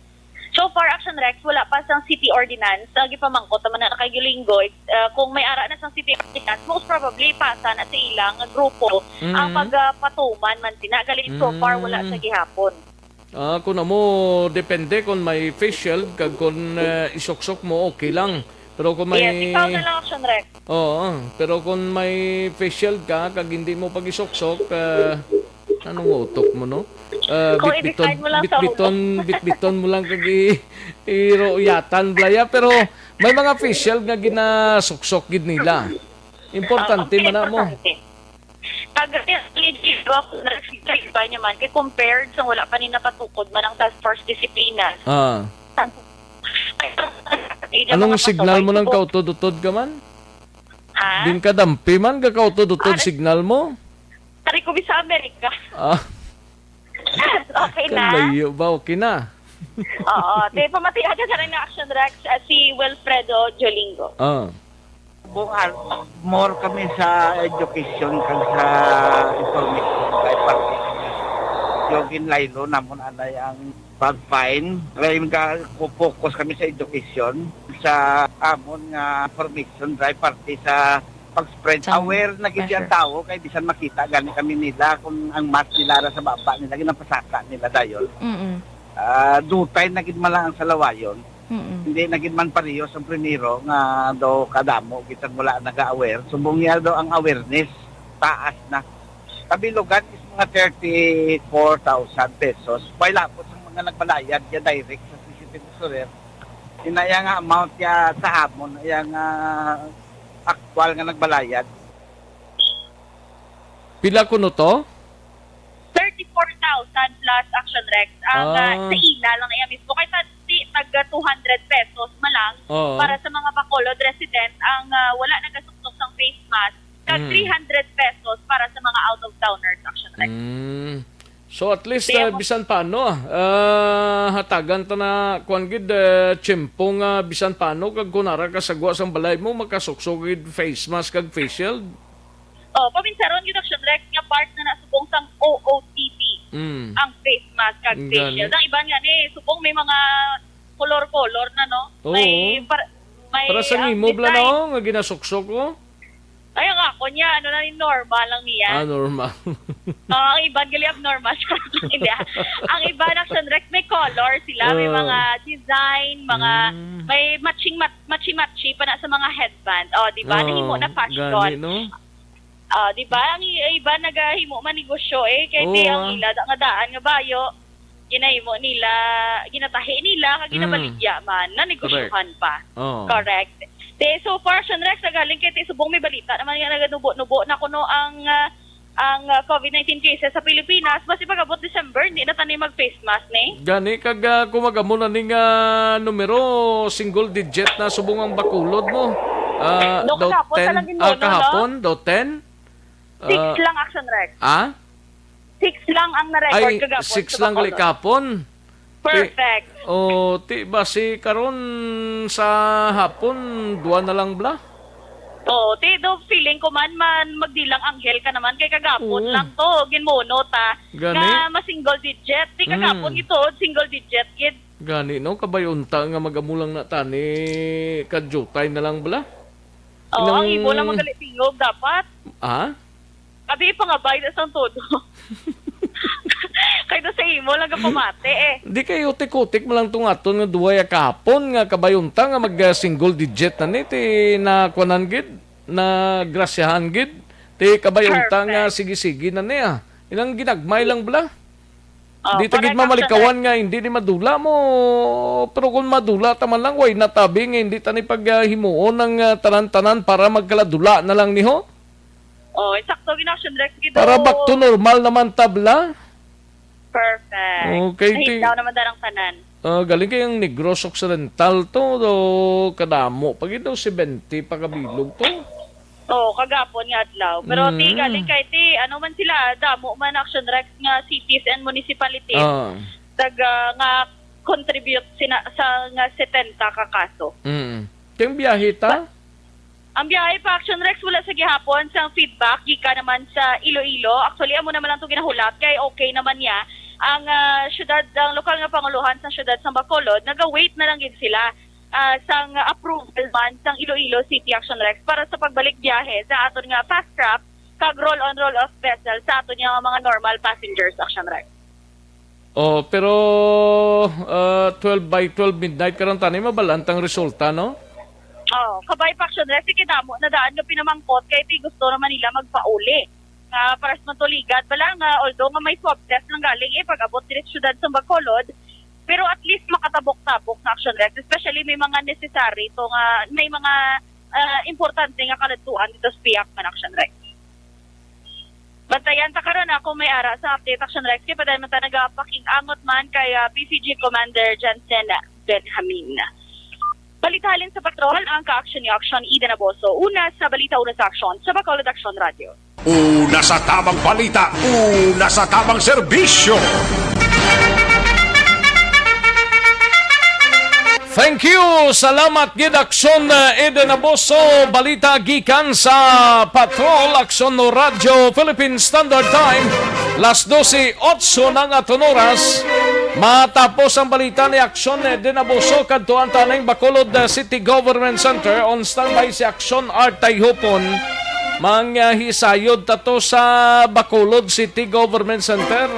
So far, Action Rex, wala pa sang city ordinance. Ang gipamangkot naman na kay Linggoy, ah, kung may ara na sang city ordinance, most probably pasa na sa ilang grupo ang Mm. pagpatuman man sina. Gali, so far, wala Mm. sa gihapon. Ah, kung amo, depende kung may face shield kag kung, eh, isuksok mo, okay lang. Pero kung may Yes, ikaw na lang, Action Rex. Oo, pero kung may face shield ka kag hindi mo pag-isuksok, ah, anong utok mo, no? Ah, Kung bitbiton, i-define mo lang sa bitbiton, ulo. bitbiton mo lang kag i-, iruyatan, blaya. Pero may mga face shield nga ginasuksok gid nila. Importante Ah, man na mo. importante. Pag sa iba niya man, kay compared sa wala pa ni napatukod man ang task force disiplina. Ah. Ay, Anong mga signal mo kasabay nang ko. kautod-utod ka man? Ha? Din ka dampi man, gakautod-utod Ah, signal mo? Ari ko sa Amerika. Ah. Okay na? Kalayo ba? Okay na? Oo. Te, pamatihan ka sa rin na Action Rex, ah, si Wilfredo Jolingo. Ah. Bukas, more kami sa education kag sa information kay parte kami. Yung ginlaylo namon anay ang pag-fine. Kaya yung ga-, focus kami sa education, sa amon nga information drive parte sa pag-spread. Sa Aware na gid ang measure. tao kay bisan makita gani kami nila kung ang mask nila ara sa baba nila, ginapasaka nila dayon. Mm-mm. Ah, dutay na gid man lang ang salawayon. Mm-mm. Hindi na gid man parehas ang primero nga daw kadamo gid ang wala naga-aware. Subong niya daw ang awareness. taas na. Kabilugan is mga thirty-four thousand pesos. May lapot sa mga nagbalayad ya direct sa C C T V Surer. Inaya nga amount ya sa amon, iya nga aktual nga nagbalayad. Pila kuno to? Thirty-four thousand plus Action Rex ang ah, Ah. sa ila lang iya mismo. Kay sa ti tag two hundred pesos man lang Oo. para sa mga Bacolod resident ang ah, wala nagasuksok sang face mask. Kag Mm. three hundred pesos para sa mga out-of-towners, Action Rex. Mm. So at least Kaya ah, mo- bisan paano ah, ah, hatagan ta na kuan gid ah, tiyempo nga bisan paano kag kunara ka sagwa sang balay mo makasuksok gid face mask kag face shield. Oh, paminsaron gid, Action Rex, nga part na nasubong sang O O T D Mm. ang face mask kag face Gani. shield. Ang iban nga ni subong may mga color-color na, no? Oo. May par- may Para sa ang imo bala design. No, nga ginasuksok ko. Ay, ang ako niya, ano na ni, normal lang niya. Ah, normal. Oh, ang iban gali abnormal. Hindi, ah. Ang iban, Action Rex, may color sila, may Oh. mga design, mga Mm. may matching mat matchy-matchy pa na sa mga headband. Oh, di ba? Oh, Nahimo na fashion. Gani, no? Ah, di ba? Ang i- iba nagahimo man negosyo eh. Kay di Oo, ang ah. ila da- nga daan nga bayo, ginahimo nila, ginatahi nila, kag Mm. ginabaligya man, na negosyohan pa. Oh. Correct. Di, so far, Sean Rex, nagaling kay ti subong may balita naman nga naganubo-nubo na kuno ang ah, ang ah, COVID nineteen cases sa Pilipinas. Basi pag-abot December, hindi na tani mag-face mask ni. Gani kag ah, kung mag-amo na ning ah, numero single digit na subong ang Bacolod mo. Ah, No, daw kahapon pa ten, lang din ah, mo, no? kahapon, daw ten. Six Ah, lang, Action Rex. ah? Six lang ang na-record Ay, kagapon six sa lang gali Bacolod. kahapon. Perfect. Oh, ti ba si karon sa hapon dua na lang bla? Oo, ti do feeling ko man man magdilang anghel ka naman kay kagapon Oo. lang to ginmono ta Gani? nga ma single digit. Ti kagapon Mm. ito single digit gid. Gani no, kabay unta nga mag-amo lang na tani kadjutay na lang bla? Oo, ang Inang- imo lang magalit tingog dapat. Ah? Abi pangabay na sang todo. Kay do sa imo lang gapamati eh. Di kay utik-utik mo lang tong aton nga duway kahapon nga kabay unta nga mag ah, single digit na ni ti na kuanan gid, na grasyahan gid. Ti kabay unta Perfect. Nga sige-sige na niya. Ilang ginagmay lang bla. Oh, Di ta gid correct, mamalikawan Action nga hindi ni madula mo. Pero kung madula ta man lang, way natabi nga hindi ta ni paghimuon ang ah, tanan-tanan para magkaladula na lang niho. Oh, sakto gid, Action Rex gid. Para back to normal naman tabla. Perfect. Okay, ti- Nahitlaw naman darang tanan. Ah, galing kay ang Negros Occidental to, do kadamo pa gid daw seventy pa kabilog to. Oo, kagapon nga adlaw. Pero ti Mm. galing kay ti ano man sila, damo man, Action Rex, nga cities and municipalities Ah. taga nga contribute sina sa nga setenta ka kaso. Mm. Kay ang biyahe ta? Ang biyahe pa, Action Rex, wala sa gihapon sang feedback gikan naman sa Iloilo. Actually, amo naman lang to ginahulat kay okay naman niya ang ah, syudad, ang lokal nga panguluhan sa syudad sa Bacolod. Naga-wait na lang gid sila ah, sang approval man sang Iloilo City, Action Rex, para sa pagbalik biyahe sa aton nga fast craft kag roll-on roll-off vessel sa aton nga mga normal passengers, Action Rex. Oh, pero uh, twelve by twelve midnight karon tani mabalantang resulta, no? Oh, kabay pa, Action Rex, kay damo na daan nga pinamangkot kay ti gusto naman nila magpauli. Nga para sa Mantuligad bala nga, although nga may swab test lang galing eh, pag-abot diri sa syudad sa Bacolod, pero at least makatabok-tabok na, Action Rex, especially may mga necessary to nga may mga ah, importante nga kaladtuan dito sa Piak man, Action Rex. Bantayan ta karon ako may ara sa update, Action Rex, kay padayon man ta nagapaking-angot man kay ah, P C G Commander Jensen Benjamin. Balita halin sa patrol, ang ka-action ni Action Eden Aboso. Una sa balita, una sa aksyon, sa Bacolod Action Radio. Una sa tamang balita, una sa tamang serbisyo. Thank you. Salamat gid, Aksyon uh, Eden Aboso. Balita gikan sa Patrol, Aksyon no Radyo, Philippine Standard Time. Las dose otso na nga aton oras. Matapos ang balita ni Aksyon Eden Aboso, kadtuan ta ning Bacolod uh, City Government Center. On standby si Aksyon Artay Hopon. Manghisayod ta to sa Bacolod City Government Center.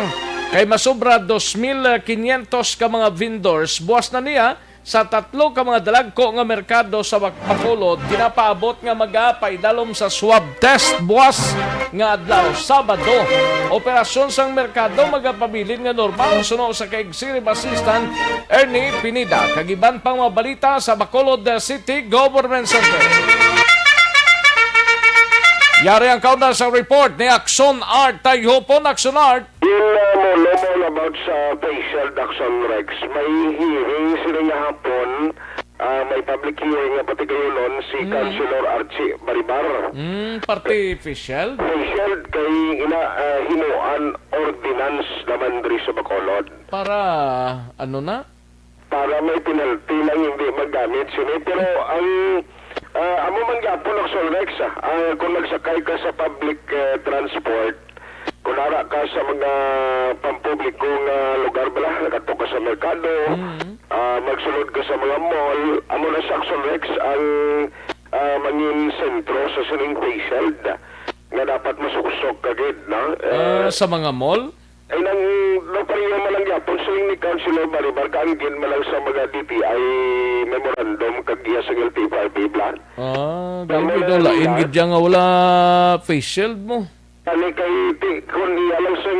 Kay masobra dos mil quinientos ka mga vendors. Buwas na niya, Sa tatlo ka mga dalagko nga merkado sa Bac-, Bacolod, ginapaabot nga magapaidalom sa swab test buwas nga adlaw, Sabado. Operasyon sang merkado magapabilin nga normal, suno sa kay Executive Assistant Ernie Pineda. Kag iban pang mga balita sa Bacolod City Government Center. Yari ang kauna sa report ni Axon Art Tayhopon. Axon Art. In, uh, mo, no, mo about sa facial Action Rex, may hearing sila nga hapon, ah, may public hearing nga patigayunon si Hmm. Councilor Archie Baribar. Hmm, parte facial? Facial kay ina, ah, himuan ordinance naman diri sa Bacolod. Para ano na? Para may penalty lang, hindi magamit sini. Pero ang, ah, amo man gyapon ang Solrex, ah, ah, kung nagsakay ka sa public, eh, transport, kung ara ka sa mga pampubliko nga lugar bala, nakato ka sa merkado, Mm. ah, magsulod ka sa mga mall, amo na sa Solrex ang, ah, mangin sentro sa sining face shield nga dapat masuksok ka gid, no? Eh, Ah, sa mga mall? Ay, nang, nang pareho man lang gyapon, siling ni Councilor Baribar, kaangkin man lang sa mga D T I memorandum kag iya sa L T F R P plan. Ah, Tama gani na daw, lang lain yan. Gid dyan nga wala face shield mo. Ani kay ti-, kung iya lang sa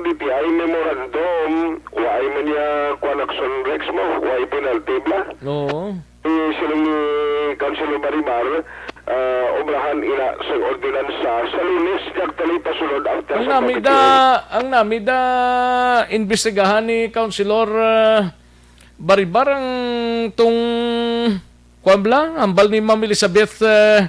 D T I memorandum, wa ay man niya kuan action Rex mo, wa ay penalty bla. Oo. Eh, siling ni Councilor Baribar, ah, obrahan ina sa ordinansa sa Lunes, actually, pasulod after Ang sa nami public da, hearing. Ang nami da, imbestigahan ni Councilor, ah, Baribar ang tung, kuwan bala, hambal ni Ma'am Elizabeth, ah,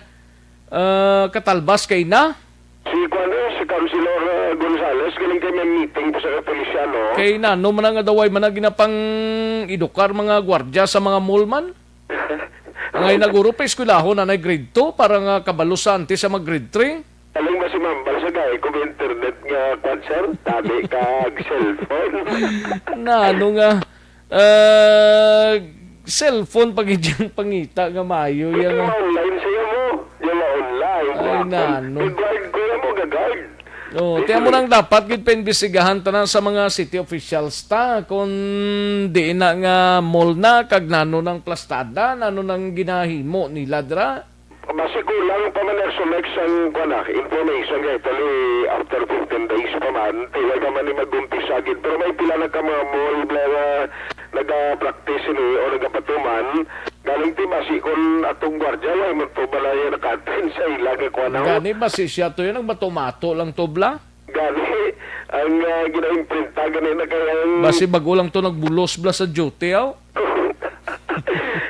ah, Catalbas kay na? Si kuwan, eh, si Councilor, ah, Gonzales, galing kay may meeting pa sa kapulisya, no? Kay nano man nga daw ay man na ginapang-edukar mga gwardya sa mga mall man? Angay na guro pa eskwelahon anay grade two para nga kabalo sa antes sa mag grade three. Alam ba si Mambal sa gaya kung internet nga kuwan, sir? Tabi ka ang cellphone. Na ano nga, ah, cellphone pag idyang pangita nga maayo Pwede yan nga. ma-online sa iyo mo. Yung ma-online. Ay, Bakit? nano. Gag-guard ko yan mo, gag-guard. Oo, Dito tiyan mo eh. nang dapat gid paimbestigahan tanan sa mga city officials ta kung di na nga mall na kag nano nang plastada, nano nang ginahimo nila dira. Basi kulang pa man ang sumek sang, kuwan na, information kay ito ni after fifteen days pa man, tiway pa man ni mag-umpisa gid. Pero may pila na ka mga mall bla nga naga-practice ini o nagapatuman. Galing ti basi kung atong gwardiya, wala man to balay nakatin sa ila nga kuwan na. Gani ba si siya to yan, nagmato-mato lang to bla? Gani, ang, ah, ginaimprenta gani na kay ang Basi bago lang to nagbulos bla sa duty, aw?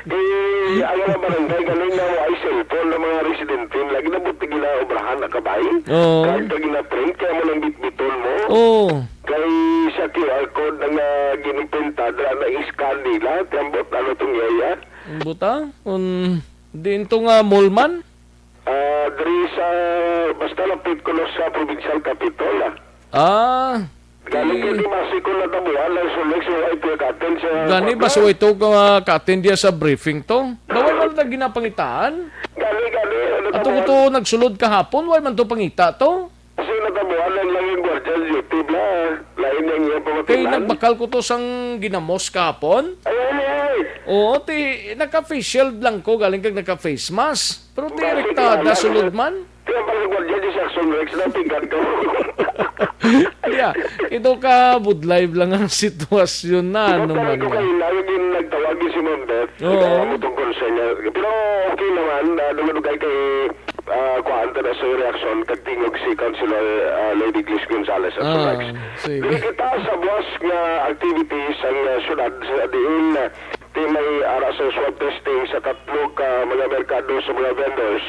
Eh, ang mga barangay, gani nga mo ay cellphone ng mga residente, lagi na buti ginaobrahan na kabay. Oo. Kahit ka ginaprint, kaya mo nang bitbiton mo. Oo. Kay sa Q R code na nga ginimprinta, dra na i-scan nila, tiyambot, ano tong iya? Ang buta? Kung diin to nga mall man? Ah, diri sa, basta lapit ko lang sa provincial capital, ah. Ah, Galing di kay di basi ko natabuan ang sunog sa Y P katen sa Gani, kwarto. basi way to ka, ah, ka-attend diya sa briefing to. Daway man na ginapangitaan. Gani, gani, ano Ato ko tama? to nagsulod kahapon, way man to pangita to. Kasi natabuan lang lang yung guardian duty, bla. Lain lang yung Kay pamatilan. nagbakal ko to sang ginamos kahapon. Ay, ay, ay, ay. Oo, ti, naka-face shield lang ko, galing kag naka-face mask. Pero ti, Basi rektada, kaya lang. sulod man. Kaya pala guardian di Saxon Rex, napigan ka. Diya, ito ka budlay lang ang sitwasyon na, ano Ito man ko nga. kayo, lagi din nagtawag si Ma'am Beth. Oo. Ikaw ang tungkol sa inyo. Pero okay naman, ah, dumadugay kay, ah, kuhaan ta na sa reaksyon, kag tingog si Councilor, ah, Lady Glis Gonzalez at Ah, Rex. sige. Pero kita sa buwas nga activities ang, ah, syudad sa diin, ah, ti may ara sa swab testing sa tatlo ka mga merkado sa mga vendors.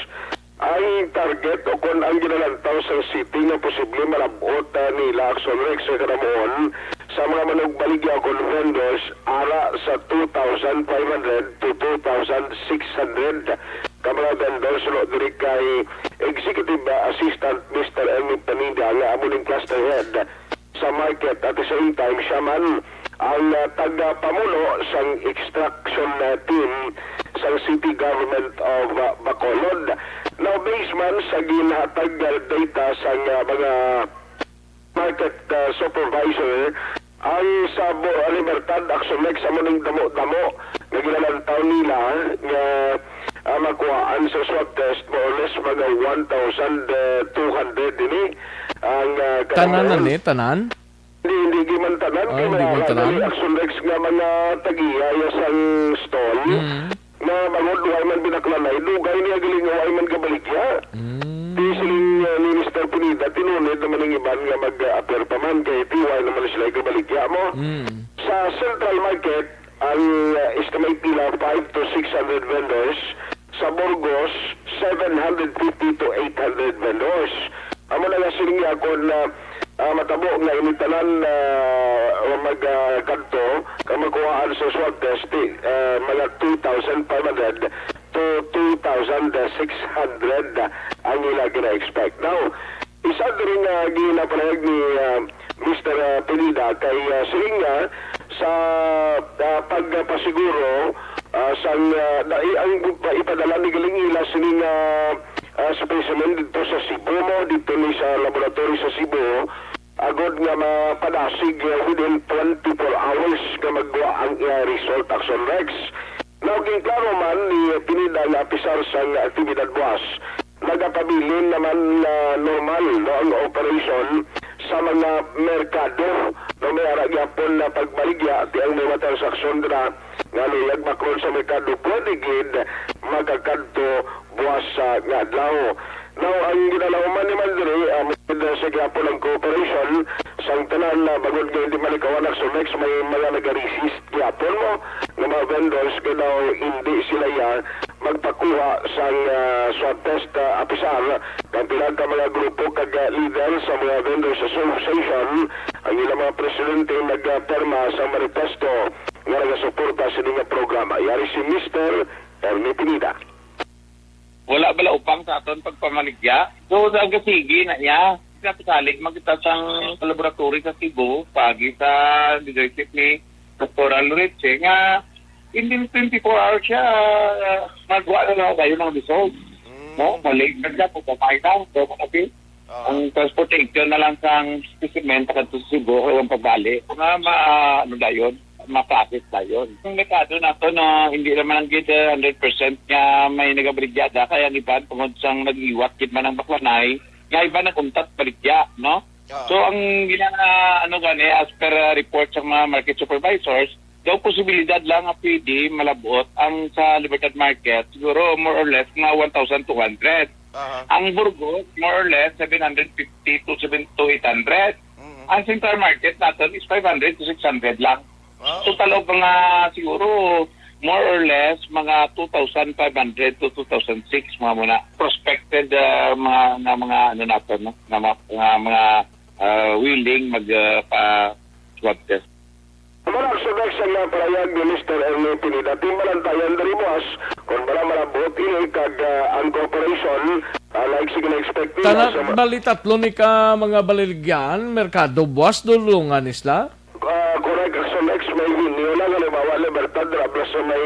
Ang target o kon ang ginalantaw sa city nga posible malab-ot, ah, nila Action Rex sa kanamuon sa mga manugbaligya o kon vendors ara sa two thousand five hundred to two thousand six hundred ka mga vendors, no, diri kay Executive, ah, Assistant Mister Ernie Pineda nga amo ning cluster head sa market. At the same time, siya man ang, ah, tagapamuno sang extraction, ah, team sang City Government of, ah, Bacolod. Now, based man sa ginhatag, ah, data sang, ah, mga market, ah, supervisor, Ang sa Bo-, Libertad, Action Rex, amo ning damo-damo nga ginalantaw nila nga, ah, makuhaan sa swab test, more or less mga one thousand two hundred ini ang, ah, Tanan na kailangan. Ni, tanan? Hindi, hindi gyud man tanan, Ah, kay hindi man tanan. Action Rex nga mga tag-iya sang stall Mm. nga bangod wa man binaklanay, dugay niya galing nga wa man gabaligya. Mm. Di siling, uh, ni Mister Pineda, tinunid naman ang iban nga mag-appear pa man, kay ti wa naman sila gabaligya mo. Mm. Sa Central Market, ang, uh, estimate nila five to six hundred vendors. Sa Burgos, seven hundred fifty to eight hundred vendors. Amo na nga siling niya kung, ah, ah, matabo nga ini tanan, ah, mag, ah, kadto, kag makuhaan sa swab test, ti, ah, mga two thousand five hundred to two thousand six hundred ang ila gina-expect. Now, isa diri nga ginapahayag ni, ah, Mister, ah, Pineda kay, ah, siling niya sa, ah, pagpasiguro, ah, sang, ah, na, i-, ang ipadala ni galing ila sining, ah, ah, specimen dito sa Cebu mo, dito ni sa laboratory sa Cebu, agod nga mapadasig, ah, within twenty-four hours nga magwa ang iya result, Action Rex. Now, ginklaro man ni Pineda nga apisar sang aktibidad buwas, nagapabilin naman na normal, no, ang operasyon sa mga merkado, no, may ara gyapon na pagbaligya, ti ang mga transaksyon dira nga luyag makron sa merkado, pwede gid makakadto buwas sa nga adlaw. Now, ang ginalauman ni Mandri, ah, sa gyapon ang cooperation sang tanan na bangod nga hindi malikawan ang Sumex, may mga nag-resist gyapon mo nga mga vendors nga daw hindi sila ya magpakuha sang, ah, swab test, ah, apisar kang pila ka mga grupo kag, ah, leader sa mga vendors association, ang ilang mga presidente nagpirma sa manifesto nga nagasuporta sini nga programa. Yari si Mister Ernie Pineda. Wala bala upang sa aton pagpamaligya. So, sa gasigi na niya, pinapasalig man kita sang laboratory sa Cebu, pagi sa leadership ni Doktor Alriche, nga in the twenty-four hours siya, magwa na lang tayo ng result. Mm. No? Balik na siya, pagpapay na, so, kasi Ah. ang transportation na lang sang specimen, sa kadto sa Cebu, o yung pagbalik. Mga ma-, ano na yun? ma-process dayon. Ang merkado nato na hindi naman ang gid, eh, hundred percent nga may nagabaligya da, kay ang iban tungod sang nag-iwat gid man ang baklanay, nga iban nag-untat baligya, no? Ah. So, ang gina-, ano gani, as per, uh, report sa mga market supervisors, daw posibilidad lang nga pwede malabot ang sa Libertad Market, siguro more or less mga one thousand two hundred. Aha. Ang Burgos, more or less, seven hundred fifty to seven to eight hundred. Mm. Ang Central Market naton is five hundred to six hundred lang. Wow. Total of mga, siguro, more or less, mga two thousand five hundred to two thousand six, mga muna. Prospected, ah, mga, nga mga, ano naton, no? Nga mga, nga mga, ah, willing mag, ah, pa swab test. Amo na ang subek sa nga parayag ni Mister Ernie Pineda. Timbalantayan diri buwas, kung bala malabot ini kag, ah, ang cooperation, ah, like sige na-expect nila Tanan, sa ma- bali tatlo ni ka mga baliligyan, merkado buwas, dulungan isla? Ah, correct, Action X, may venue lang, halimbawa, Libertad, rabla sa may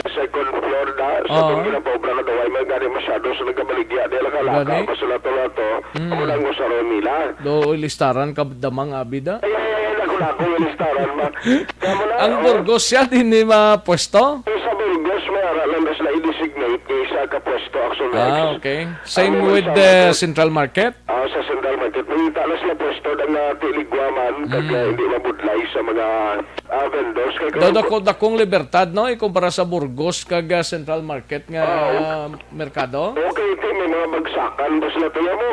second floor da, sa Oo. Itong ginapaobra nga daw, ay may gani masyado sa nagabaligya, di lang kalaka, Gani? pa sila to, to. Mm. Amo lang usaron nila. Do, ilistaran ka damang abida? Ay, ay, ay, ay, naku, naku, ilistaran ba? Kaya mo na, Ang oh. Burgos siya, di ni mapwesto? Sa Burgos, may ara lang na sila i-designate kay isa ka pwesto, Action Ah, X. okay. Same Ang with sa the Metro Central Market? Ah, sa Central Market. Mangita na sila pwesto ang, ah, tiligwaman, kag, Mm. ah, hindi mabudlay sa mga, ah, vendors. Kay Daw kung dako, dakong libertad, no? Ikumpara sa Burgos kag, ah, Central Market nga, Ah, ah, merkado? Okay, ito, may mga bagsakan ba sila, tiyan mo?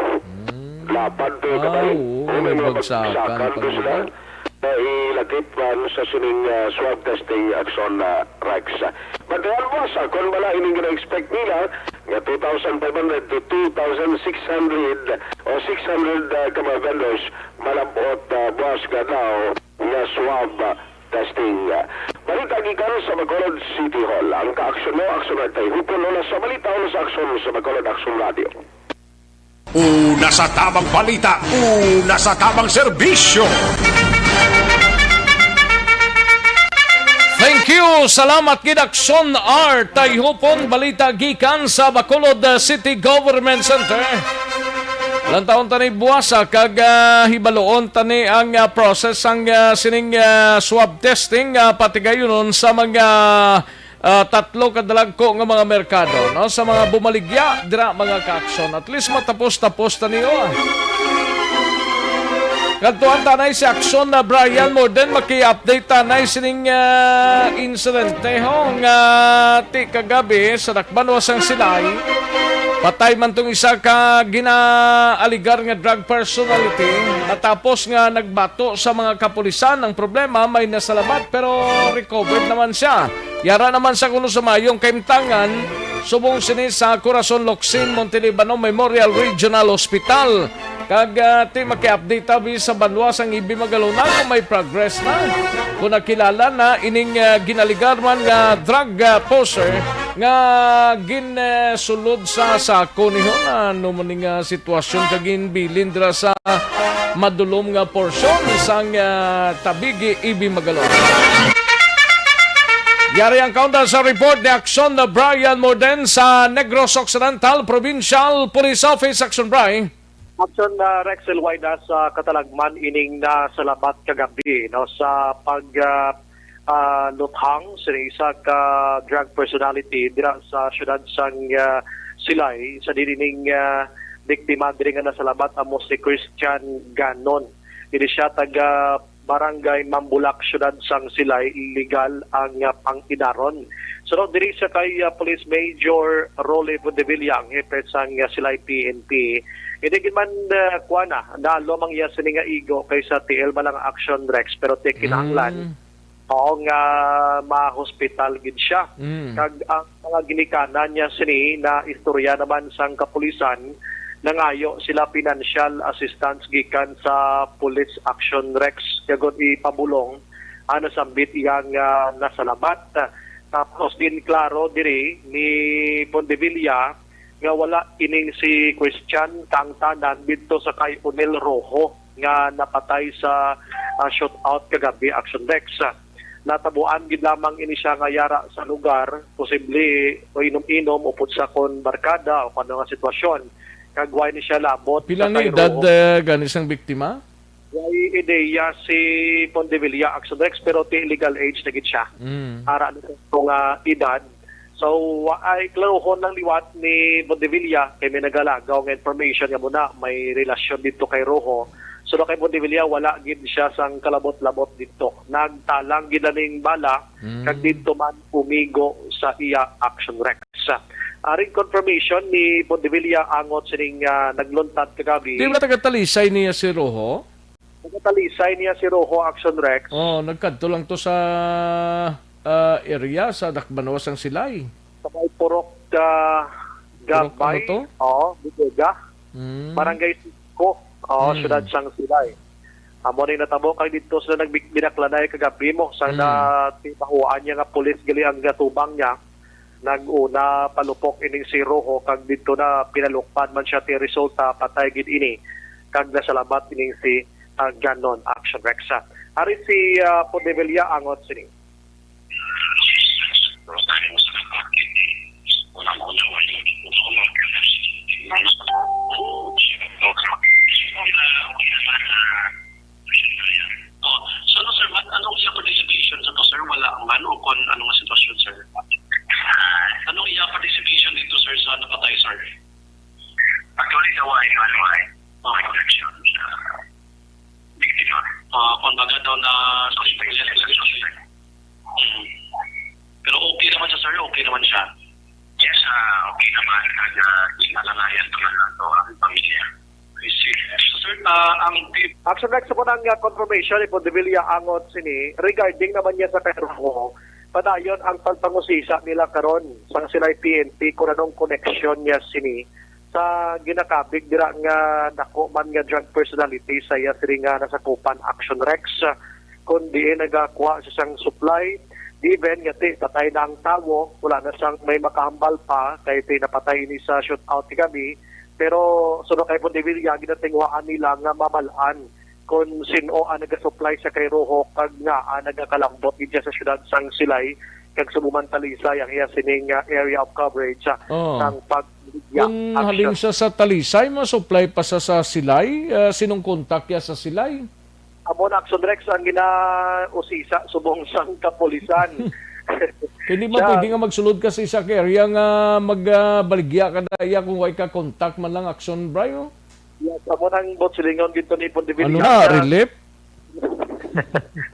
Mm. Lapad to, Ah, kabay. oo, May may mga bagsakan bagsakan pa to sila. nila. Na ilakip man sa sining, ah, swab testing, Action, ah, Rex. But the almost, ah, kung bala ining gina-expect nila, nga two thousand five hundred to two thousand six hundred o six hundred, ah, ka mga vendors, malabot, ah, buwas nga daw nga swab, ah, testing. Balita gikan sa Bacolod City Hall. Ang kaaksyon mo, Action Rex, kay Hupon, una sa balita, una sa aksyon sa Bacolod Action Radio. Una sa tabang balita, una sa tabang serbisyo. Thank you. Salamat gid, Action R. Tayhupon, balita gikan sa Bacolod, uh, City Government Center. Lantawon tani buwas, ah, kag, ah, hibaluon tani ang, ah, process sang, ah, sining, ah, swab testing, ah, patigayunon sa mga, ah, tatlo ka dalagko nga mga merkado, no? Sa mga bumaligya dira, mga ka-aksyon. At least matapos-tapos tani, oh. Kadtuan tanay si Aksyon na Brian Morden, maki-update tanay sining, ah, insidente, ho, nga ti kagabi sa Dakbanuas sang Silay. Patay man tong isa ka ginaaligar nga drug personality, natapos nga nagbato sa mga kapulisan. Ang problema, may nasalabat pero recovered naman siya. Yara naman sa kuno sa mayong kaimtangan, subong sini sa Corazon Locsin Montelibano Memorial Regional Hospital. Kag, ah, ti maki-update tabi sa banwa sang Ibi Magalona kung may progress na, kung nakilala na ining, ah, ginaligarman nga drug, ah, poser nga ginsulod sa sako niho. Ano man ni nga sitwasyon kag ginbilin dira sa madulom nga porsyon sang, ah, Tabigi, Ibi Magalona. Yari ang kaunda sa report ni Aksyon na Brian Morden sa Negros Occidental Provincial Police Office. Aksyon, Brian. Aksyon na Rex Elwida sa katalagman ining nasalabat kagabi, no, sa pag, ah, ah, luthang sa isa ka drug personality dira sa siyudad sang, ah, Silay, sa dili ning, ah, biktima diri nga nasalabat amo si Christian Ganon. Dili siya taga Barangay Mambulak, siyudad sang Silay, illegal ang, ah, pang-idaron. Sunod diri sa kay, ah, Police Major Rolly Bondevilla, ang hepe sang, ah, Silay P N P, hindi gid man, ah, kuan na, nalo mang iya sini nga igo kay sa T L man lang action, Rex, pero ti kinahanglan, mm, oo, nga ma-hospital gid siya. Mm. Kag ang mga ginikanan niya sini na istorya naman sang kapulisan, nangayo sila financial assistance gikan sa Police Action Rex kag ipabulong ang nasambit iyang, ah, nasalabat. Tapos din klaro diri ni Pondevilla nga wala ining si Christian kaangtanan didto sa kay Onel Rojo nga napatay sa, ah, shootout kagabi, Action Rex. Natabuan gid lamang ini siya nga yara sa lugar, posible o inom-inom upod sa kon barkada o kung ano nga sitwasyon. Kag wa ni siya labot. Pila sa ni kay edad, Rojo, eh, gani sang biktima? Way ideya si Pondevilla, Action Rex, pero ti legal age na gid siya. Mm. Ara ni sa nga edad. So, wa ay klarohon lang liwat ni Pondevilla kay may nagalagaw nga information nga muna may relasyon dito kay Rojo. So, kay Pondevilla, wala gid siya sang kalabot-labot dito. Nagtalang gid na ning bala, mm, kag dito man umigo sa iya, Action Rex. Aring confirmation ni Pondevilla angot sining, ah, nagluntad kagabi. Di ba taga Talisay niya si Rojo? Taga Talisay niya si Rojo, Action Rex. Oh, nagkadto lang to sa, ah, area sa Dakbanuas ang Silay. Sa may Purok, ah, Purok, ano Gabay. To? Oo, Bodega. Mm. Barangay Sisco. Oo, mm, siyudad sang Silay. Amo ni natabo kay dito sila nagbinaklanay kagabi mo sa, mm, na timahuan niya nga pulis gali ang gatubang niya. Nag-una palupok ining si Rojo kag dito na pinalukpan man siya, ti resulta patay gid ini kag nasalabat ining si, ah, Ganon, Action Rex. Ari si, ah, Podevilla angot sini. Oh, so, ano, sir, man, anong iya participation sa to, sir? Wala man o kung anong sitwasyon, sir? Anong iya participation dito, sir, sa napatay, sir? Actually, sa why, ano, why? Oh. Objection sa biktima. Ah, kung baga daw na suspect siya, sir. Mm. Pero okay naman siya, sir. Okay naman siya. Yes, ah, okay naman. Nag, ah, di malangayan naman ang to, ang pamilya. I see. So, sir, ah, ang Action Rex, sa punang, ah, confirmation ni Podevilla angot sini, regarding naman niya sa kay Rojo, padayon ang pagpangusisa nila karon sang Silay P N P kung anong koneksyon niya sini sa ginakabig dira nga dako man nga drug personality sa iya sini nga nasakupan, Action Rex, kun diin nagakuha siya sang supply, given nga ti patay na ang tawo, wala na sang may makahambal pa kay ti napatay ni sa shootout kagabi. Pero suno kay Podevilla, ginatinguhaan nila nga mabal-an kon sin-o ang nagasupply sa kay Rojo kag ngaa nagakalambot gid siya sa siyudad sang Silay kag subong man Talisay ang iya sining, ah, area of coverage, ah, oh, sang pag Kung halin siya sa Talisay, ma-supply pa sa, sa Silay? Ah, sinong kontak niya sa Silay? Amo na, Action Rex, ang ginausisa subong sang kapulisan. Hindi man pwede nga magsulod ka sa isa ka area nga magbaligya ka na iya kung way ka contact man lang, Action Bry, oh. Yes, amo nang bot silingon ginto ni Pondevilla. Ano na, relief?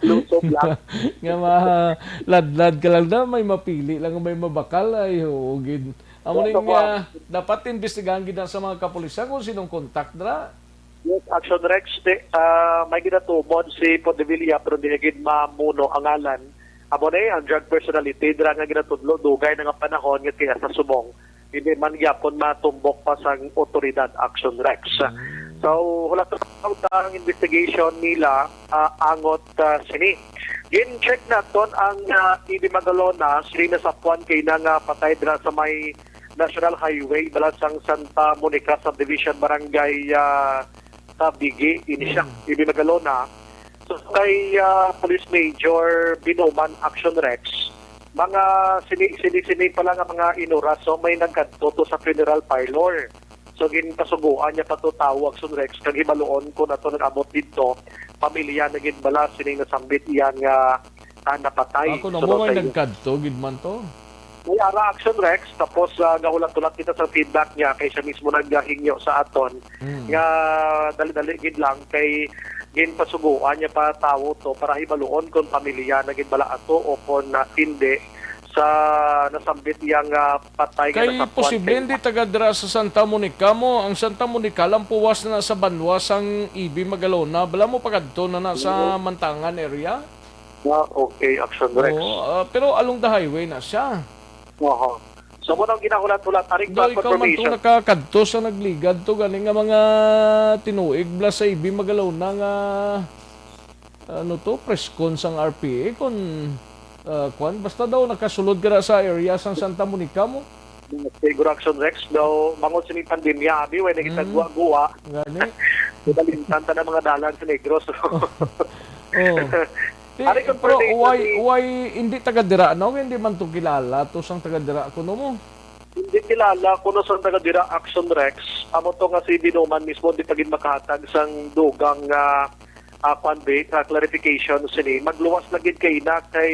Lusob lang. Nga maladlad ka lang na, may mapili lang, may mabakal, ay, oo, gid. Amo ning, ah, dapat imbestigahan gid na sa mga kapulisan kung sinong contact dra. Yes, Action Rex, ti-, ah, may ginatumon si Pondevilla, pero hindi gid mamuno ang ngalan. Amo ni ang drug personality dira nga ginatudlo, dugay na nga panahon nga kaya sa subong hindi man gyapon matumbok pa sang otoridad, Action Rex. Mm. So, hulat ang investigation nila, ah, angot, ah, sini. Gin-check naton ang, ah, E B Magalona, sini na sa Puan kay na nga patay dira sa may National Highway, balat sang Santa Monica Subdivision, Barangay, ah, Tabigi, ini siya, Mm. E B Magalona. So, kay, ah, Police Major Binuman, Action Rex, mga sini, sini, sini pa lang ang mga inuras, so may nagkadto to sa funeral parlor. So, ginpasuguan niya pa to tawo, Action Rex, kag hibaluon kung ato nag-abot dito, pamilya na gid bala sining nasambit iya nga, ah, napatay. Ako na So, mo may kay nagkadto gid man to. May ara, Action Rex, tapos, ah, gahulat-hulat kita sa feedback niya kay siya mismo naghingyo sa aton Mm. nga dali-dali gid lang kay ginpasuguan niya pa tawo to para hibaluon kung pamilya na gid bala ato o kung, ah, hindi sa nasambit iya nga patay nga Kay nasapuan posible kay hindi taga dira sa Santa Monica mo. Ang Santa Monica lang puwas na sa banwa sang E B Magalona. Bala mo pagadto na na sa Oo. Mantangan area? Ah, okay, Action Rex. Oo, ah, pero along the highway na siya. Oho. So, mo nang ginahulat-hulat, aring Daw ikaw man confirmation. Tong nakakadto sa nagligad to, gani nga mga tinuig bala sa E B Magalona nga, ano to, press con sang R P A, kung, ah, kwan, basta daw nakasulod ka na sa area sang Santa Monica mo. Siguro, Action Rex, daw, mangon sini pandemya, abi, way nagitagwa-gwa. Gani. Nabalintan ta na mga dalan sa Negros. Oh. Di, Ari, pero confirmation why, ni why hindi taga dira, no? Hindi man to kilala to sang taga dira, kuno mo? Hindi kilala kuno sang taga dira, Action Rex. Amo to nga si Binuman mismo, di pa gid makahatag sang dugang nga, ah, kwan, be, ah, clarification sini. Magluwas na gid kay na kay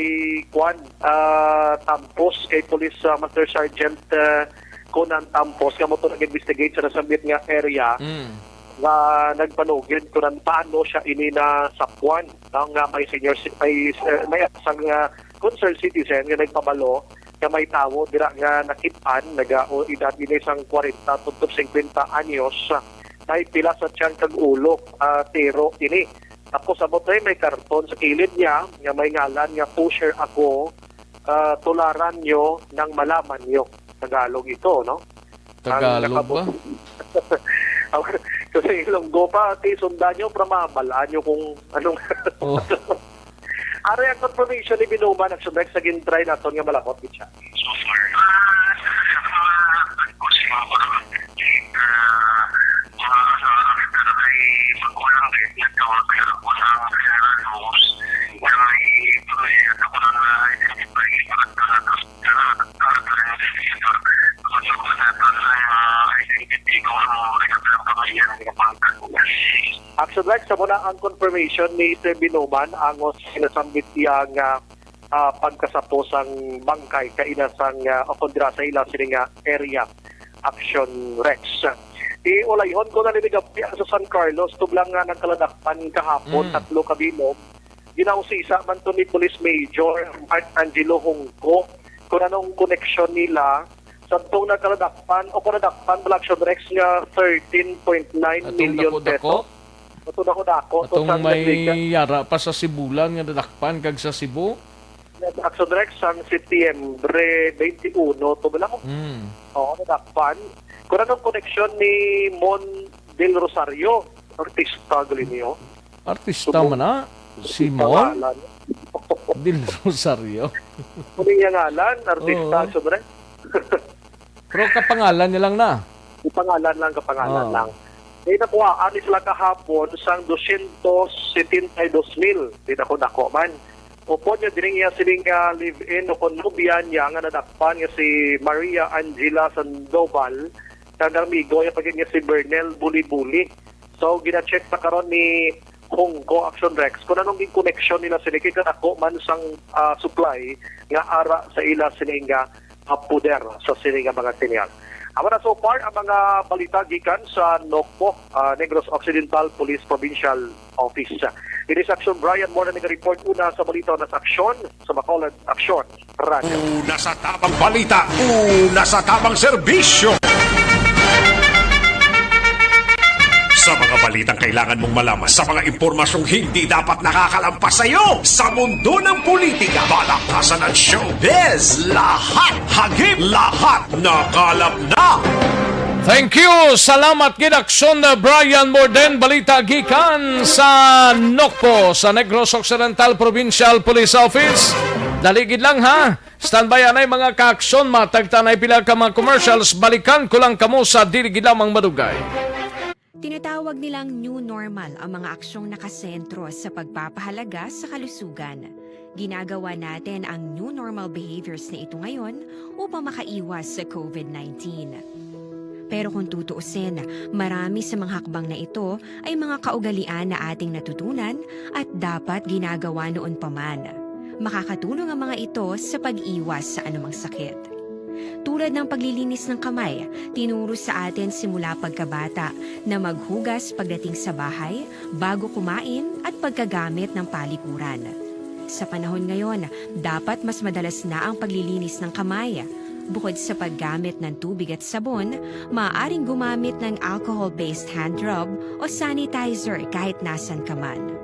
kwan, ah, Tampos, kay Police, ah, Master Sergeant, ah, Conan Tampos, nga mo to nag-investigate sa nasambit nga area Mm. nga nagpanugid kung paano siya ini nasapuan, no, nga may senior ci-, may, eh, may sang, ah, concerned citizen nga nagpabalo nga may tawo dira nga nakit-an, naga-, o edad ini sang kwarenta tubtob singkwenta anyos, may pila sa tiyan kag ulo, ah, tiro ini. Tapos, abot na may karton sa kilid niya nga may ngalan nga "Pusher Ako, ah, Tularan Niyo Nang Malaman Niyo." Tagalog ito, no? Ang Tagalog nakabot-, ba? Kasi Ilonggo pa, ti, sundan niyo, para mabalaan niyo kung anong Oh. Ari ang confirmation ni Binuman, Action Rex, sa gintry naton nga malabot, bitya. So far, ah, sa mga, sa mga, ah, mga, ah, ay magkulang din, nagkawag, kaya ako sa Sierra News, na may pamilya, ako na na, ay, Action Rex, amo na ang confirmation ni Sir Binuman, ang sinasambit iya nga, ah, pagkasapo sang bangkay kaina sang, ah, o kondra sa ila sini nga area, Action Rex. Iulayhon ko na ni Gabriel sa San Carlos, tublang nga nagkaladakpan kahapon, Mm. tatlo ka bilog. Ginausisa man to ni Police Major Mark Angelo Hongco kung anong koneksyon nila sa tong nagkaladakpan o kung nadakpan bala, Action Rex, nga thirteen point nine Atong million dako-dako? pesos. Atong dako-dako, to Atong sang may nagligad. yara pa sa Sibulan nga nadakpan kag sa Cebu? Action Rex, sang Setyembre twenty-one to bala mo. Mm. Oo, nadakpan. Kung anong koneksyon ni Mon Del Rosario, artista gali niyo. Artista Subong. man na, Simon Pangalan. Del Rosario. Ano yung ngalan? Artista, Oo. Action Rex. Pero kapangalan niya lang na. Kapangalan lang, kapangalan Oo. lang. Eh, nakuhaan ni sila kahapon sang dosyentos setenta y dos mil. Di dako-dako man. Upod nga diri niya sining, ah, live-in o kon nobya niya nga nadakpan nga si Maria Angela Sandoval, kag amigo niya pa gid nga si Bernel Buli-Buli. So, gina-check pa karon ni Hongko Action Rex kung anong gin-connection nila sini, kay kadako man sang, ah, supply nga ara sa ila sini nga, ah, poder sa sini nga mga senyal. Amo na so far ang mga balita gikan sa Nocpo, ah, Negros Occidental Police Provincial Office. Ini sa Aksyon, Brian Moore ang nag-report una sa balita na sa Aksyon, sa Bacolod, Aksyon, Radyo. Una sa tabang balita, una sa tabang serbisyo. Sa mga balitang kailangan mong malaman, sa mga impormasyong hindi dapat nakakalampas sa iyo, sa mundo ng politika, balakhasan at showbiz, lahat hagip, lahat nakalap na. Thank you. Salamat gid, Aksyon, Brian Morden. Balita gikan sa Nocpo, sa Negros Occidental Provincial Police Office. Dali gid lang, ha. Standby anay, mga ka-aksyon. Matagtanay pila ka mga commercials. Balikan ko lang kamo sa dili gid lamang madugay. Tinatawag nilang new normal ang mga aksyong nakasentro sa pagpapahalaga sa kalusugan. Ginagawa natin ang new normal behaviors na ito ngayon upang makaiwas sa covid nineteen. Pero kung tutuusin, marami sa mga hakbang na ito ay mga kaugalian na ating natutunan at dapat ginagawa noon pa man. Makakatulong ang mga ito sa pag-iwas sa anumang sakit. Tulad ng paglilinis ng kamay, tinuro sa atin simula pagkabata na maghugas pagdating sa bahay, bago kumain, at pagkagamit ng palikuran. Sa panahon ngayon, dapat mas madalas na ang paglilinis ng kamay. Bukod sa paggamit ng tubig at sabon, maaaring gumamit ng alcohol-based hand rub o sanitizer kahit nasan ka man.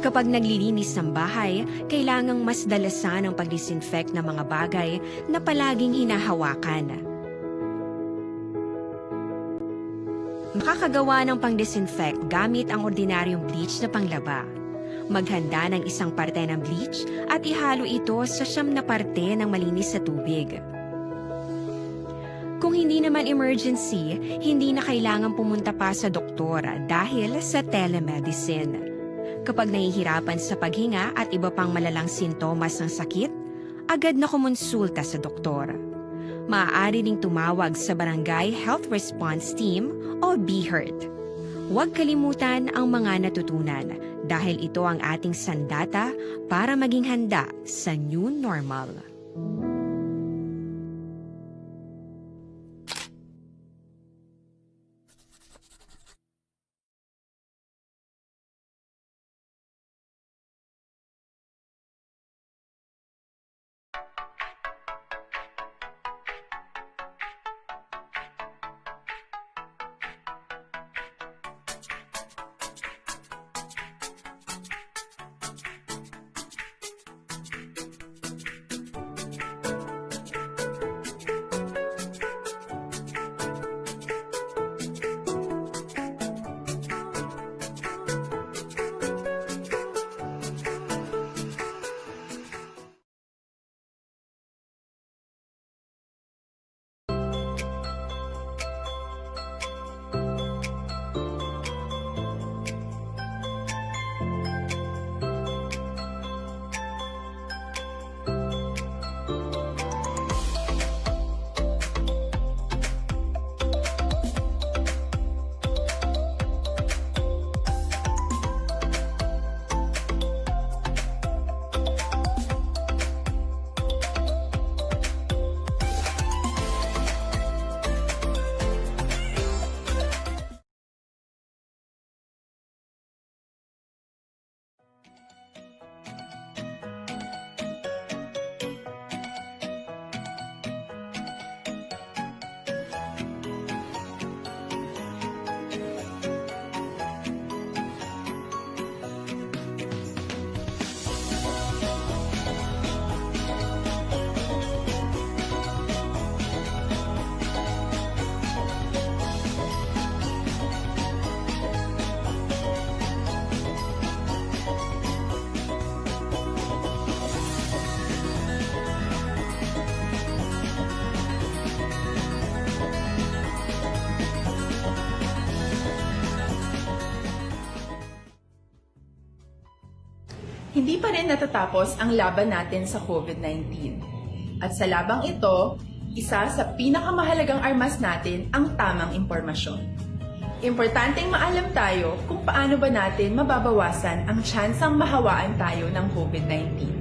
Kapag naglilinis ng bahay, kailangang mas dalasan ang pag-disinfect ng mga bagay na palaging hinahawakan. Makakagawa ng pang-disinfect gamit ang ordinaryong bleach na panglaba. Maghanda ng isang parte ng bleach at ihalo ito sa siyam na parte ng malinis na tubig. Kung hindi naman emergency, hindi na kailangan pumunta pa sa doktor dahil sa telemedicine. Kapag nahihirapan sa paghinga at iba pang malalang sintomas ng sakit, agad na kumonsulta sa doktor. Maaari ring tumawag sa Barangay Health Response Team o BHERT. Huwag kalimutan ang mga natutunan dahil ito ang ating sandata para maging handa sa new normal. Hindi pa rin natatapos ang laban natin sa covid nineteen. At sa labang ito, Isa sa pinakamahalagang armas natin ang tamang impormasyon. Importanteng maalam tayo kung paano ba natin mababawasan ang tsansang mahawaan tayo ng COVID nineteen.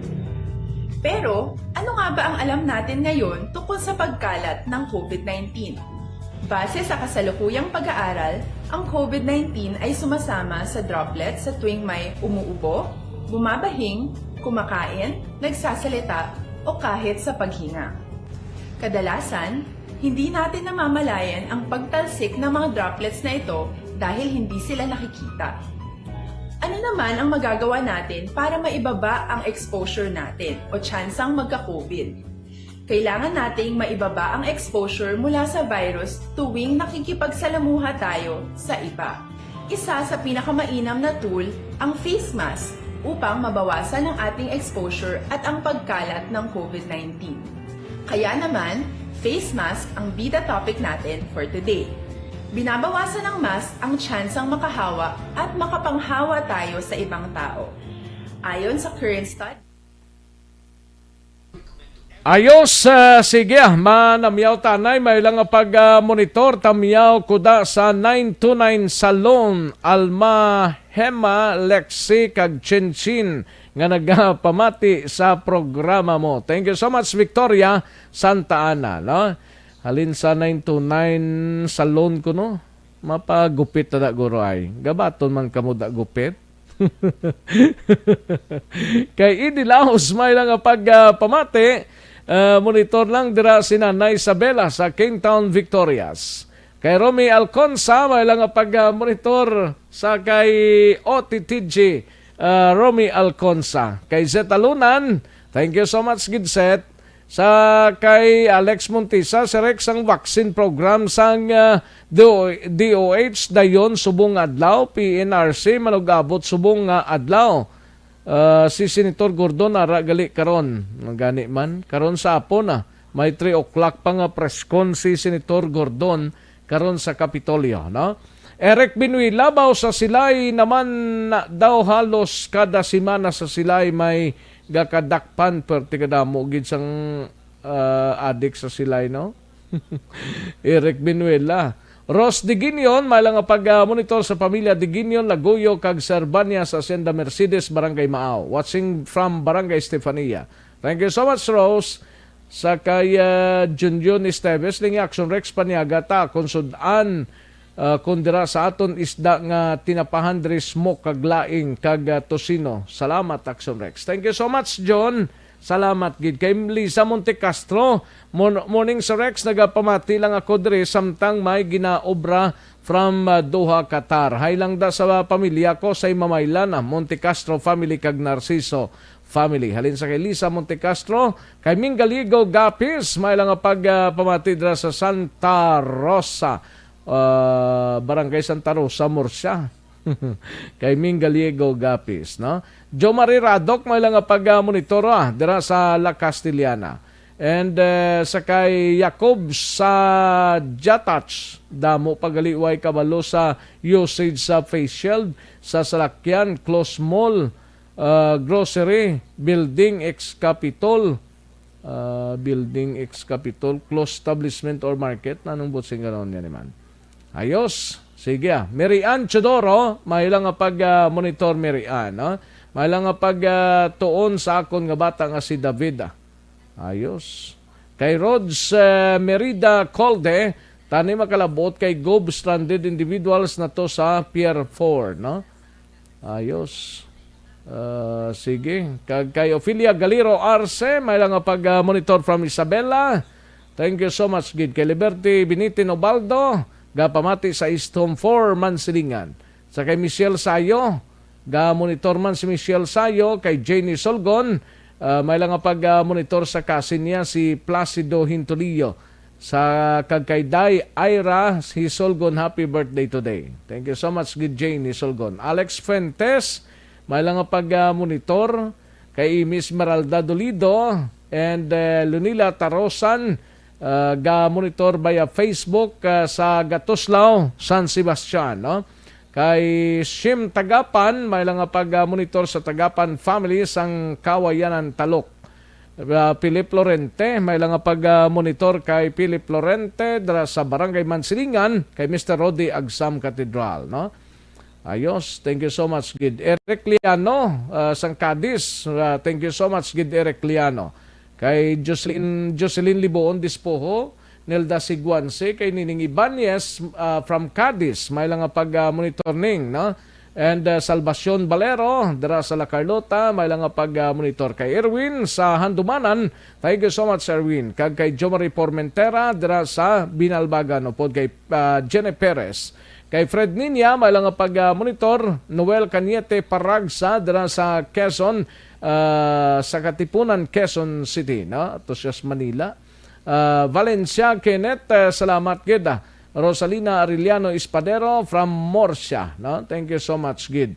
Pero, ano nga ba ang alam natin ngayon tungkol sa pagkalat ng COVID nineteen? Base sa kasalukuyang pag-aaral, ang COVID nineteen ay sumasama sa droplets sa tuwing may umuubo, bumabahing, kumakain, nagsasalita, o kahit sa paghinga. Kadalasan, hindi natin namamalayan ang pagtalsik ng mga droplets na ito dahil hindi sila nakikita. Ano naman ang magagawa natin para maibaba ang exposure natin o tsansang magka-COVID? Kailangan nating maibaba ang exposure mula sa virus tuwing nakikipagsalamuha tayo sa iba. Isa sa pinakamainam na tool ang face mask upang mabawasan ang ating exposure at ang pagkalat ng COVID nineteen. Kaya naman, face mask ang bida topic natin for today. Binabawasan ng mask ang tsansang makahawa at makapanghawa tayo sa ibang tao. Ayon sa current study, Ayos, ah, sige, ah, manamyaw tanay, may lang nga pag-monitor, tamyaw kuda sa nine two nine Salon, Alma, Hema, Lexi, kag Chinchin nga nagapamati sa programa mo. Thank you so much, Victoria Santa Ana, no? Halin sa nine two nine Salon ko, no? Mapagupit na da, guro, ay. Gabaton man kamo da gupit. Kay Idi Laos, may lang nga pagpamati, ah, monitor lang dira si Nanay Isabela sa Kingtown, Victorias. Kay Romy Alconsa, may lang nga pag-monitor sa kay O T T G, ah, Romy Alconsa. Kay Zet Alunan, thank you so much, gid Zet. Sa kay Alex Montisa, si Rex, ang vaccine program sang, ah, D O, D O H dayon subong nga adlaw, P N R C manug-abot subong nga adlaw. Ah, si Senator Gordon ara gali karon. Gani man, karon sa hapon na, may three o'clock pa nga press con si Senator Gordon karon sa Kapitolyo, no? Eric Binuy, labaw sa Silay naman na daw, halos kada semana sa Silay may gakadakpan, perti kadamo gid sang, ah, adik sa Silay, no? Eric Binuela. Ros Diginion, may lang nga pag-monitor sa pamilya Diginion, Laguyo, kag Serbania sa Hacienda Mercedes, Barangay Maaw. Watching from Barangay Estefania. Thank you so much, Rose. Sa kay, ah, Junjun Esteves, lingi Action Rex, paniaga ta, kung sud-an, ah, kung dira sa aton isda nga tinapahan diri, smoke kag laing kag, ah, tocino. Salamat, Action Rex. Thank you so much, John. Salamat gid. Kay Lisa Montecastro, "Mon-, morning, Sir Rex, nagapamati lang ako diri samtang may ginaobra from, ah, Doha, Qatar. Hay lang da sa pamilya ko, sa Mamaylan, ah, Montecastro family kag Narciso family." Halin sa kay Lisa Montecastro, kay Ming Galigo Gapis, may lang nga pag, ah, pamati dira sa Santa Rosa, ah, Barangay Santa Rosa, Murcia. Kay Ming Galiego Gapis, no? Jo Marie Radok, may lang nga pag-monitor, ah, dira sa La Castellana. And, eh, sa kay Jacob sa Jatach, damo pa gali way kabalo sa usage sa face shield sa salakyan, close mall, ah, grocery, building, ex Capitol, ah, building, ex Capitol, close establishment or market. Nanong butsing ganon yan, man? Ayos. Sige, ah. Mary Ann Teodoro, may lang nga pag, ah, monitor, Mary Ann, no? May lang nga pag, ah, tuon sa akon nga bata nga si David, ah. Ayos. Kay Rods, eh, Merida Colde, tani makalabot kay Gob, stranded individuals na to sa Pier four, no? Ayos. Ah, sige. Kag kay Ophelia Galiro Arce, may lang nga pag, ah, monitor from Isabela. Thank you so much gid. Kay Liberty Binitin Obaldo, gapamati sa East Home four, Mansilingan. Sa kay Michelle Sayo, ga-monitor man si Michelle Sayo. Kay Janie Solgon, ah, may lang nga pag, ah, monitor sa kasin niya si Placido Hintulio. Sa kag kay Day Ira Hisolgon, happy birthday today. Thank you so much, gid Jane Hisolgon. Alex Fuentes, may lang nga pag, ah, monitor. Kay Amy Esmeralda Dolido and, eh, Lunila Tarosan, ah, ga monitor via Facebook, ah, sa Gatuslao, San Sebastian, no? Kay Shim Tagapan, may lang nga pag, ah, monitor sa Tagapan family sang Kawayanan, Talok. Ah, Philip Lorente, may lang nga pag-, ah, monitor kay Philip Lorente dira sa Barangay Mansilingan kay Mister Rodi Agsam Cathedral, no? Ayos, thank you so much, gid. Eric Liano, ah, sang Cadiz, ah, thank you so much, gid, Eric Liano. Kay Jocelyn, Jocelyn Liboon Dispoho, Nelda Siguanse, kay Nining Ibanez, ah, from Cadiz, may lang nga pag, ah, monitor ning, no? And, ah, Salvacion Valero, dira sa La Carlota, may lang nga pag, ah, monitor kay Erwin sa Handumanan. Thank you so much, Erwin. Kag kay Jomari Formentera, dira sa Binalbagan, upod kay, ah, Jenny Perez. Kay Fred Niña, may lang nga pag, ah, monitor. Noel Cañete Paragsa, dira sa Quezon, ah, sa Katipunan, Quezon City, no? Ato siya sa Manila. Ah, Valencia Kenneth, ah, salamat gid, ah. Rosalina Arellano Espadero from Murcia, no? Thank you so much gid.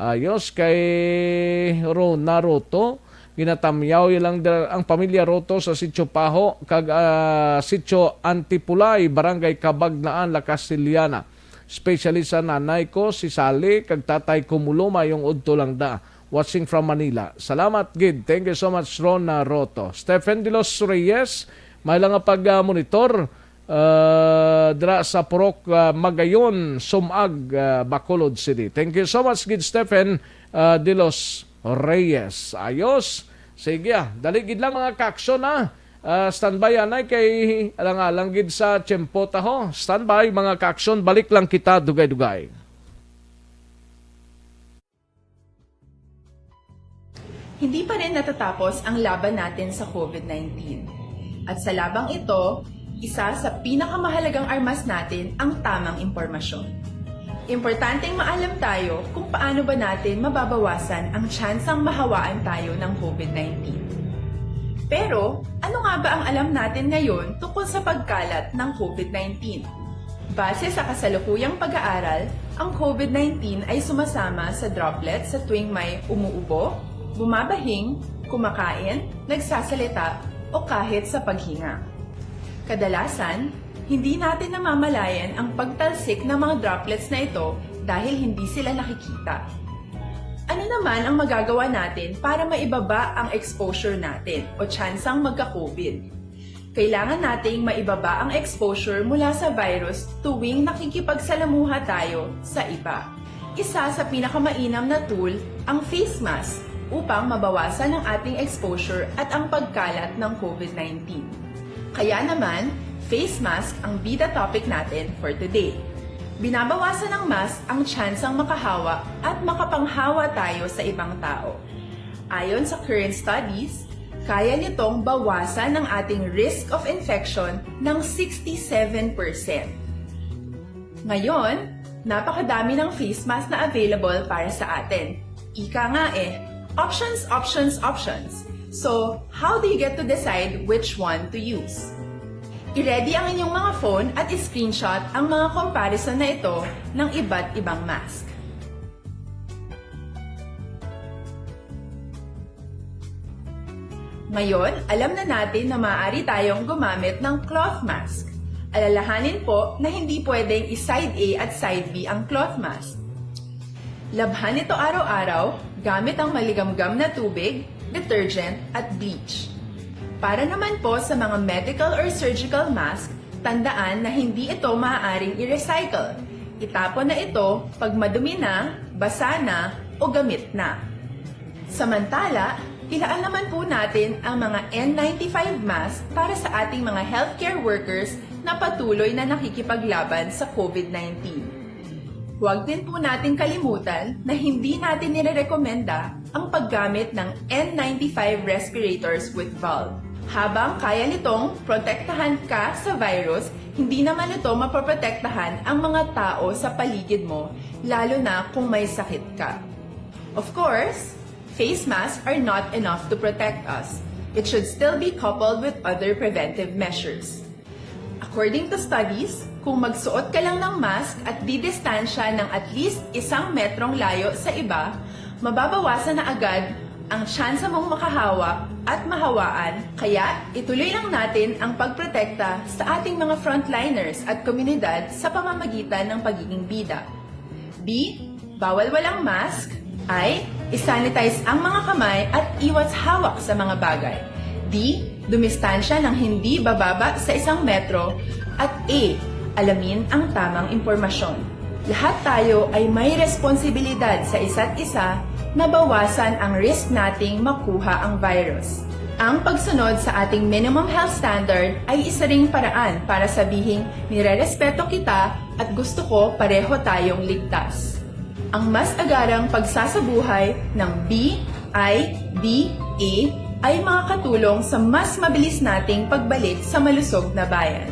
Ayos kay Rona Roto. Ginatamyaw lang dira ang pamilya Roto sa Sitio Paho kag, ah, Sitio Antipulay, Barangay Cabagnaan, La Castellana. Especially sa nanay ko, si Sally, kag tatay ko, Mulo, mayong udto lang da. Watching from Manila. Salamat gid. Thank you so much, Rona Roto. Stephen De Los Reyes, may lang nga pag, ah, monitor, ah, dira sa Purok, ah, Magayon, Sumag, ah, Bacolod City. Thank you so much gid, Stephen, ah, De Los Reyes. Ayos. Sige, ah, dali gid lang, mga ka-aksyon, ah. Ah, standby anay kay alang-alang gid sa tiyempo ta ho. Standby, mga ka-aksyon, balik lang kita dugay-dugay. Hindi pa rin natatapos ang laban natin sa COVID nineteen. At sa labang ito, isa sa pinakamahalagang armas natin ang tamang impormasyon. Importanteng maalam tayo kung paano ba natin mababawasan ang tsansang mahawaan tayo ng COVID nineteen. Pero, ano nga ba ang alam natin ngayon tungkol sa pagkalat ng COVID nineteen? Base sa kasalukuyang pag-aaral, ang COVID nineteen ay sumasama sa droplets sa tuwing may umuubo, bumabahing, kumakain, nagsasalita, o kahit sa paghinga. Kadalasan, hindi natin namamalayan ang pagtalsik ng mga droplets na ito dahil hindi sila nakikita. Ano naman ang magagawa natin para maibaba ang exposure natin o tsansang magka-COVID? Kailangan nating maibaba ang exposure mula sa virus tuwing nakikipagsalamuha tayo sa iba. Isa sa pinakamainam na tool ang face mask upang mabawasan ang ating exposure at ang pagkalat ng COVID nineteen. Kaya naman, face mask ang bida topic natin for today. Binabawasan ng mask ang tsansang makahawa at makapanghawa tayo sa ibang tao. Ayon sa current studies, kaya nitong bawasan ang ating risk of infection ng sixty-seven percent. Ngayon, napakadami ng face mask na available para sa atin. Ika nga eh, options, options, options. So, how do you get to decide which one to use? I-ready ang inyong mga phone at i-screenshot ang mga comparison na ito ng iba't ibang mask. Ngayon, alam na natin na maaari tayong gumamit ng cloth mask. Alalahanin po na hindi pwedeng i-side A at side B ang cloth mask. Labhan ito araw-araw gamit ang maligamgam na tubig, detergent, at bleach. Para naman po sa mga medical or surgical mask, tandaan na hindi ito maaaring i-recycle. Itapon na ito pag madumi na, basa na, o gamit na. Samantala, ilaan naman po natin ang mga N ninety-five mask para sa ating mga healthcare workers na patuloy na nakikipaglaban sa COVID nineteen. Huwag din po nating kalimutan na hindi natin nirerekomenda ang paggamit ng N ninety-five respirators with valve. Habang kaya nitong protektahan ka sa virus, hindi naman ito mapoprotektahan ang mga tao sa paligid mo, lalo na kung may sakit ka. Of course, face masks are not enough to protect us. It should still be coupled with other preventive measures. According to studies, kung magsuot ka lang ng mask at didistansya ng at least isang metrong layo sa iba, mababawasan na agad ang tsansa mong makahawa at mahawaan. Kaya, ituloy lang natin ang pagprotekta sa ating mga frontliners at komunidad sa pamamagitan ng pagiging bida. B, bawal walang mask. I, isanitize ang mga kamay at iwas hawak sa mga bagay. B, dumistansya ng hindi bababa sa isang metro. At A, alamin ang tamang impormasyon. Lahat tayo ay may responsibilidad sa isa't isa na bawasan ang risk nating makuha ang virus. Ang pagsunod sa ating minimum health standard ay isa ring paraan para sabihing nirerespeto kita at gusto ko pareho tayong ligtas. Ang mas agarang pagsasabuhay ng B I D A ay makakatulong sa mas mabilis nating pagbalik sa malusog na bayan.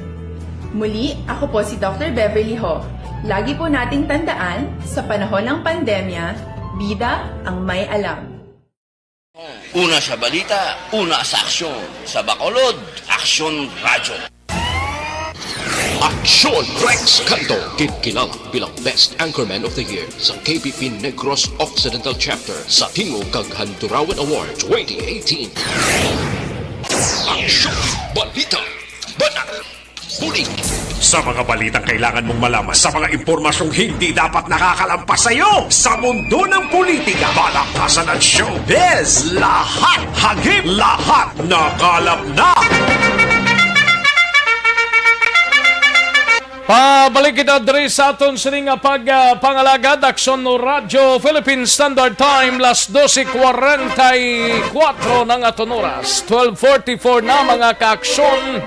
Muli, ako po si Doctor Beverly Ho. Lagi po nating tandaan, sa panahon ng pandemya, bida ang may alam. Una sa balita, una sa aksyon. Sa Bacolod, Aksyon Radyo. Aksyon Rex Canto, ginkilala bilang Best Anchorman of the Year sa K P P Negros Occidental Chapter sa Tingog kag Handurawan Award twenty eighteen. Aksyon, balita, banat, bulig. Sa mga balitang kailangan mong malaman, sa mga impormasyong hindi dapat nakakalampas sa iyo, sa mundo ng politika, palakpasan at showbiz, lahat hagip, lahat nakalap na. Pabalik kita diri sa aton sini nga pag, ah, pangalagad, Aksyon Radyo Philippine Standard Time, las doce cuarenta y cuatro na nga aton oras, twelve forty-four na, mga kaaksyon.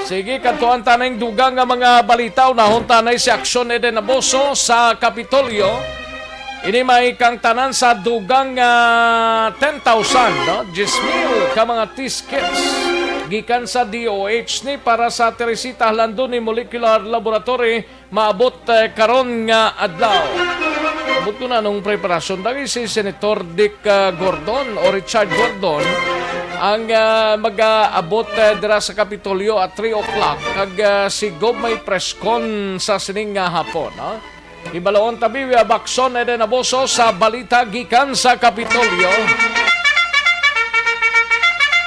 Sige, kadtuan ta ning dugang nga mga balita. Unahon ta na si Aksyon Eden Abuso sa Kapitolyo. Ini may kangtanan sa dugang nga ten thousand, no? Diyes mil ka mga test kits gikan sa D O H ni para sa Teresita Halandoni Molecular Laboratory maabot, eh, karon nga adlaw. Abot ko na nung preparasyon dagi si Senator Dick, ah, Gordon o Richard Gordon ang, ah, mag-aabot, eh, dira sa Kapitolyo at three o'clock, kag, ah, si Gov may press con sa sining nga hapon, no? Ibaloon tabi, we have Aksyon Eden Abuso sa balita gikan sa Kapitolyo.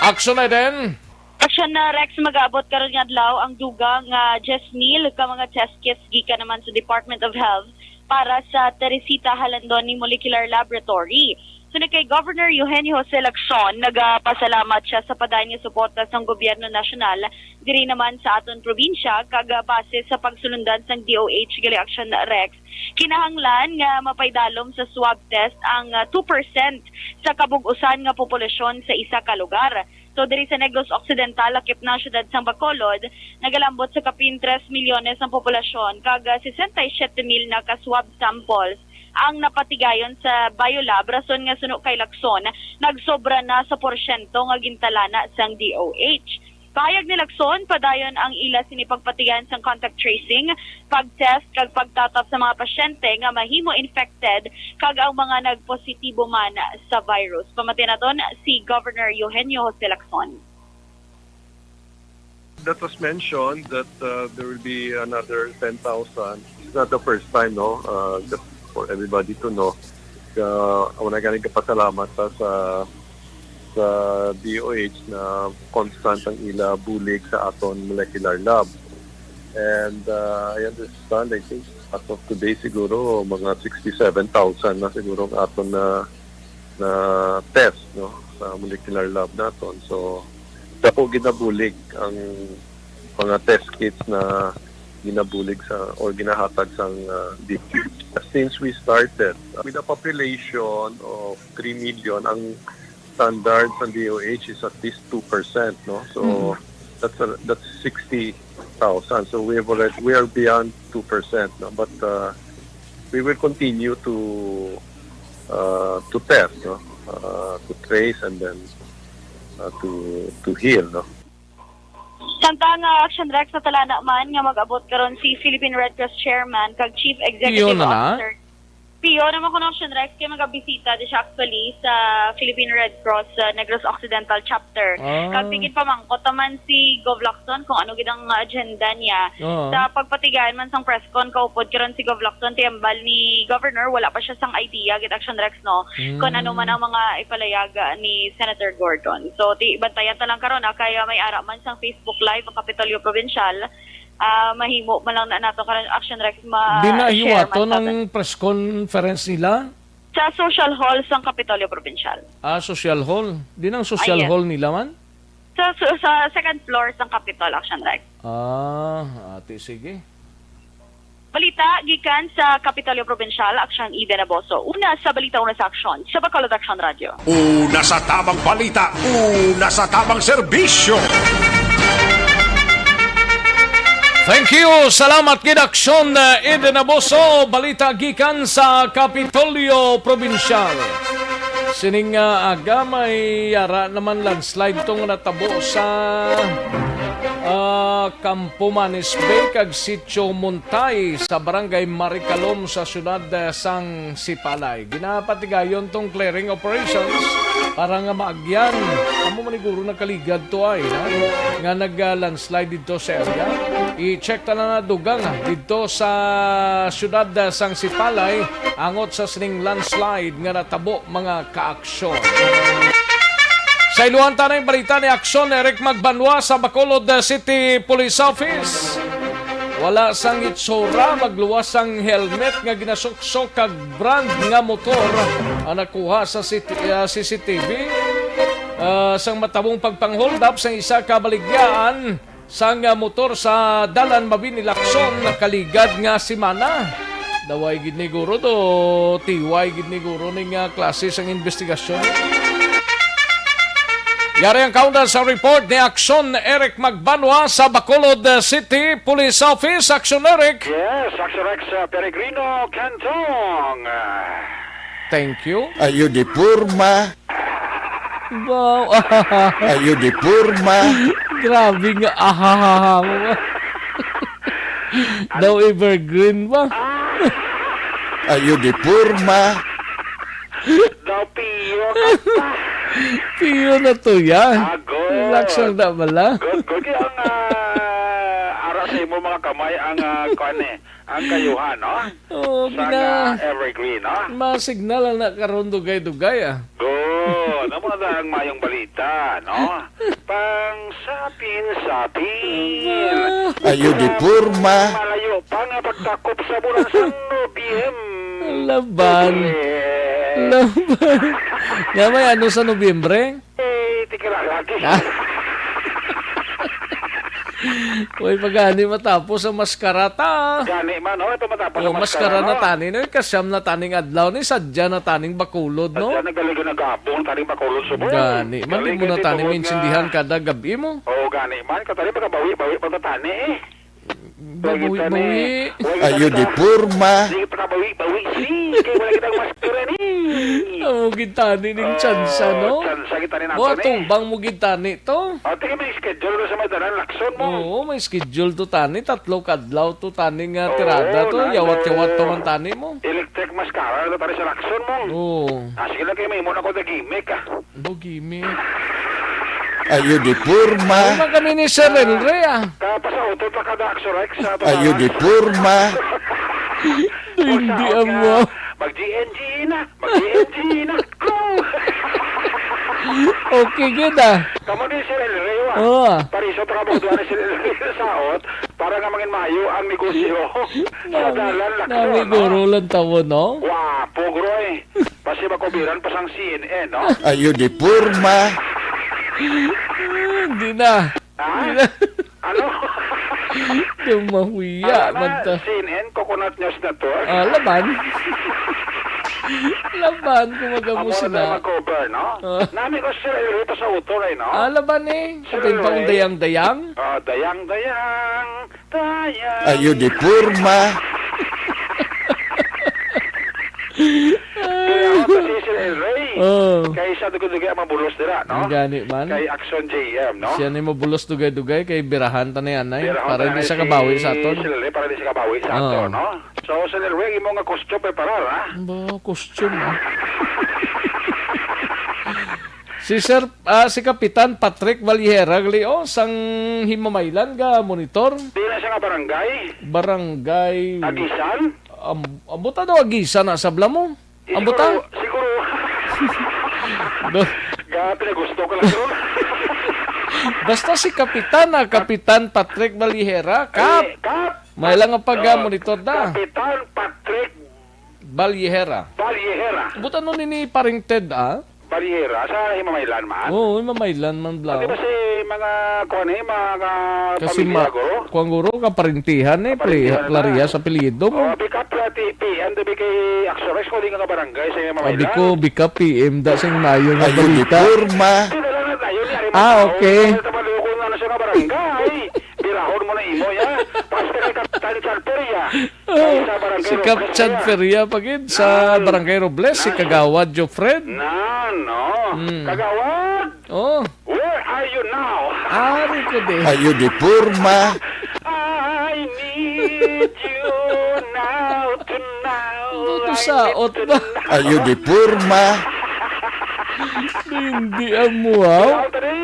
Aksyon Eden. Aksyon na, Rex, mag-aabot karon nga adlaw ang dugang nga diyes mil ka mga test kits gikan naman sa Department of Health para sa Teresita Halandoni Molecular Laboratory. Sini kay Governor Eugenio Jose Lacson, nagapasalamat siya sa padayon nga suporta sang gobyerno nasyonal diri naman sa aton probinsya, kag base sa pagsulundan sang D O H gali, Aksyon Rex, kinahanglan nga mapaidalom sa swab test ang, ah, two percent sa kabug-usan nga populasyon sa isa ka lugar. So, diri sa Negros Occidental, lakip na ang siyudad sang Bacolod, nagalambot sa kapin tres milyones ang populasyon, kag, ah, sesenta y siete mil na ka swab samples ang napatigayon sa Biolab, rason nga suno kay Lacson, nagsobra na sa porsyento nga gintalana sang D O H. Pahayag ni Lacson, padayon ang ila sini pagpatigayon sang contact tracing, pag-test kag pagtatap sa mga pasyente nga mahimo infected kag ang mga nagpositibo man sa virus. Pamati naton si Governor Eugenio Jose Lacson. That was mentioned that uh, there will be another ten thousand. It's not the first time, no? Uh, just for everybody to know. Uh, una gani kapasalamat ta sa sa D O H na constant ang ila bulig sa aton molecular lab. And uh, I understand, I think, as of today siguro, mga sixty-seven thousand na siguro ang aton na na test, no, sa molecular lab naton. So, dako ginabulig ang mga test kits na ginabulig sa or ginahatag sang uh, D O H. Since we started uh, with a population of three million, ang standard sa D O H is at least two percent, no? So, that's a, that's sixty thousand. So we have already, we are beyond two percent, no? But uh, we will continue to uh, to test, no? Uh, to trace and then uh, to to heal, no? Samtang, ah, Action Rex, natalana man nga mag-abot karon si Philippine Red Cross Chairman kag Chief Executive Yun na na. Officer. Piyo naman ko, Action Rex, kay magabisita di siya actually sa Philippine Red Cross, ah, Negros Occidental Chapter. Ah. Kag pigin pamangkot naman si Gov Lacson kung ano gid ang agenda niya. Oo. Sa pagpatigayon man sang press con kaupod karon si Gov Lacson, ti hambal ni Governor, wala pa siya sang idea gid, Action Rex, no? Kung ano man ang mga ipalayag, ah, ni Senator Gordon. So, ti bantayan ta lang karon, ah, kay, ah, may ara man sang Facebook Live ang Kapitolyo Provincial. Ah, mahimo man lang na nato karon, Action Rex, ma-share Di na hiwaton man ang press conference nila? Sa social hall sang Kapitolyo Provincial. Ah, social hall. Di nang social Ah, yes. hall nila man? Sa, sa, sa second floor sang Capitol, Action Rex. Ah, ati, sige. Balita gikan sa Kapitolyo Probinsyal, Action Eden Aboso. Una sa balita, una sa aksyon, sa Bacolod Action Radio. Una sa tamang balita, una sa tamang serbisyo. Thank you. Salamat gid, Aksyon, uh, Eden Aboso. Balita gikan sa Kapitolyo Probinsyal. Sining, uh, aga may yara naman landslide to nga natabo sa, uh, Campo Manis Bay kag Sitio Montay sa Barangay Maricalom sa siyudad, uh, sang Sipalay. Ginapatigayon tong clearing operations para nga maagyan. Amo maniguro nakaligad to ay, ha? Nga nag, ah, landslide didto sa area. I-check ta na dugang, ah, didto sa siyudad, ah, sang Sipalay, angot sa sining landslide nga natabo, mga kaaksyon. Sa iluhan ta na yung balita ni Aksyon Eric Magbanwa sa Bacolod, ah, City Police Office. Wala sang itsura, magluwas sang helmet nga ginasuksok kag brand nga motor ang nakuha sa C T, ah, C C T V, ah, sang matabong pagpang-hold up sang isa ka baligyaan sang, ah, motor sa Dalan Mabini, Lacson, nakaligad nga semana. Daway gid ni guro to, tiway gid ni guro ning, ah, klase sang investigasyon. Yari ang kaundan sa report ni Aksyon Eric Magbanwa sa Bacolod, uh, City Police Office. Aksyon Eric. Yes, Aksyon Rex, uh, Peregrino Cantong. Uh, Thank you. Ayo di purma. Wow. Ayo di purma. Grabe nga ahahaha mo. Daw evergreen ba? Ayo di purma. Daw piyo ka pa. Piyo na to, ya. Ago. Relax lang na bala. Good, good. Kaya ang, ah, ara sa imo mga kamay ang, ah, kuwan eh, ang kayuhan, no? Oo, sa gina-, nga evergreen, no? Masignal na karon dugay-dugay, ah. Good. Amo na ang mayong balita, no? Pang sapin-sapin. Ayo di purma. Malayo pa nga pagtakop sa bulan sa Nobyembre. Laban. Laban. Nga may ano sa Nobyembre? Eh, tikira lagi. Ah. Uy, pagani matapos ang maskarata. Gani man, oh, ito matapos Oh, ang maskara maskara, na no? Tani, no? Kasyam na taning adlaw ni, sadya na taning Bacolod, no? Sadya na galing nagabong taning Bacolod subong. Gani man, di Galing mo na gani tani bawod maintindihan nga kada gabi mo. Oo, gani man. Katali, magabawi-bawi pa ta tani, eh. Bawi-bawi. Wala kita. Ayo di purma. Sige, pakabawi-bawi, si. Kay wala kitang maskara, ni. Amo gid tani ning tsansa, no? Oh, tsansa kita ni nato, Wa, ni. Tumbang mo gid tani to. Ah, tingin may schedule na sa may tanan, Lacson mo. Oo, may schedule to tani. Tatlo ka adlaw to tani nga Oo, tirada to. na, Yawat-yawat to eh, man tani mo. Electric mascara na to tani sa Lacson mo. Oo. Ah, sige lang kayo, may imo na ko na gimmick, ah. Bugimi. Ayo di purma. Ay, man kami ni Sir Elre, ah. Ka, pasauto pa ka, Dax Rex, sa Ayo di purma. Hindi Pasahod amo. Ka. Mag-G N G na. Mag-G N G na. Go! Okay, good, ah. Kamo ni Sir Elre, ah. Oo, ah. Pariso pa ka mo doon ni Sir Elre sa saot para nga mangin maayo ang negosyo sa Nami, dalan, Lacson, nami no? Guro lang tawon, no? Wapo, guro, eh. Basi makubiran pa sang C N N, no? Ayo di purma. Hindi na. Ha? Hindi na. Ano? Yung mahuya, Ano man na, ta. C N N, Coconut News Network? Ah, laban. Laban, kung mag-amo Amo na sila. Tayo mag-cover, no? Ah. Nami ko si Sir Elvito sa utol, eh, no? Ah, laban, eh. Sir Sabihin pa kung Elvito. Dayang-dayang. Ah, dayang-dayang. Ayo di purma. Kaya ako si Sir Elray. Oh. Kay sa dugay-dugay ang mabulos dira, no? Ang gani man. Kay Action J M, no? Siya ni mabulos dugay-dugay kay birahan ta na yan, ay. Birahan Para ta di na siya si kabawi sa aton. Sir Elray, para di siya kabawi sa Oh. aton, no? So, Sir Elray, imo nga costume preparar, ha? Ba, costume, ah. Si Sir, ah, si Kapitan Patrick Valihera, gali, oh, sang Himamaylan ga monitor. Di na siya nga barangay? Barangay Agisan? Am-, ambot daw Agisan na sabla mo. Eh, Ambot siguro, ah? Siguro. Do- Ga, pinagusto ko lang, sir. Basta si Kapitan, ah, Kapitan Patrick Valihera, Kap. Eh, Kap. May lang ang pag, ah, Oh, monitor da. Kapitan Patrick Valihera. Valihera. Ambot ano nini paring Ted, ah? Valihera, sa Himamaylan man? Oo, Himamaylan man, Blau. Ah, di ba si Mga kuan, eh, mga Kasi pamilya, ma-, guro. kuan, guro, kaparintihan, eh, Kaparintihan pre-, na. Clarias apelyido mo. Oh, pick up sa T P M, tabi kay Axorex, ko di nga barangay sa iyang Abi mamailan. ko, bika P M da sing mayo nga Ayun, balita. Forma. Di na lang na tayo ni Ari Ah, Matao. okay. Wala ta maluko nga ano siya nga barangay. Birahon mo na imo, ya. Basta kay Kapitan Chanperia. Ay, sa Barangay Si Robles Kap Chan kaya. Feria pa gid sa Ah. Barangay Robles, si Ah. Kagawad Jofred. Na, no. Mm. Kagawad, Oh. where are you now? Ari ko di. Ayo di forma. I need you now to now. Ano to I sa need to otba? now. Ayo di forma. Hindi ang muhaw. Biraw tani.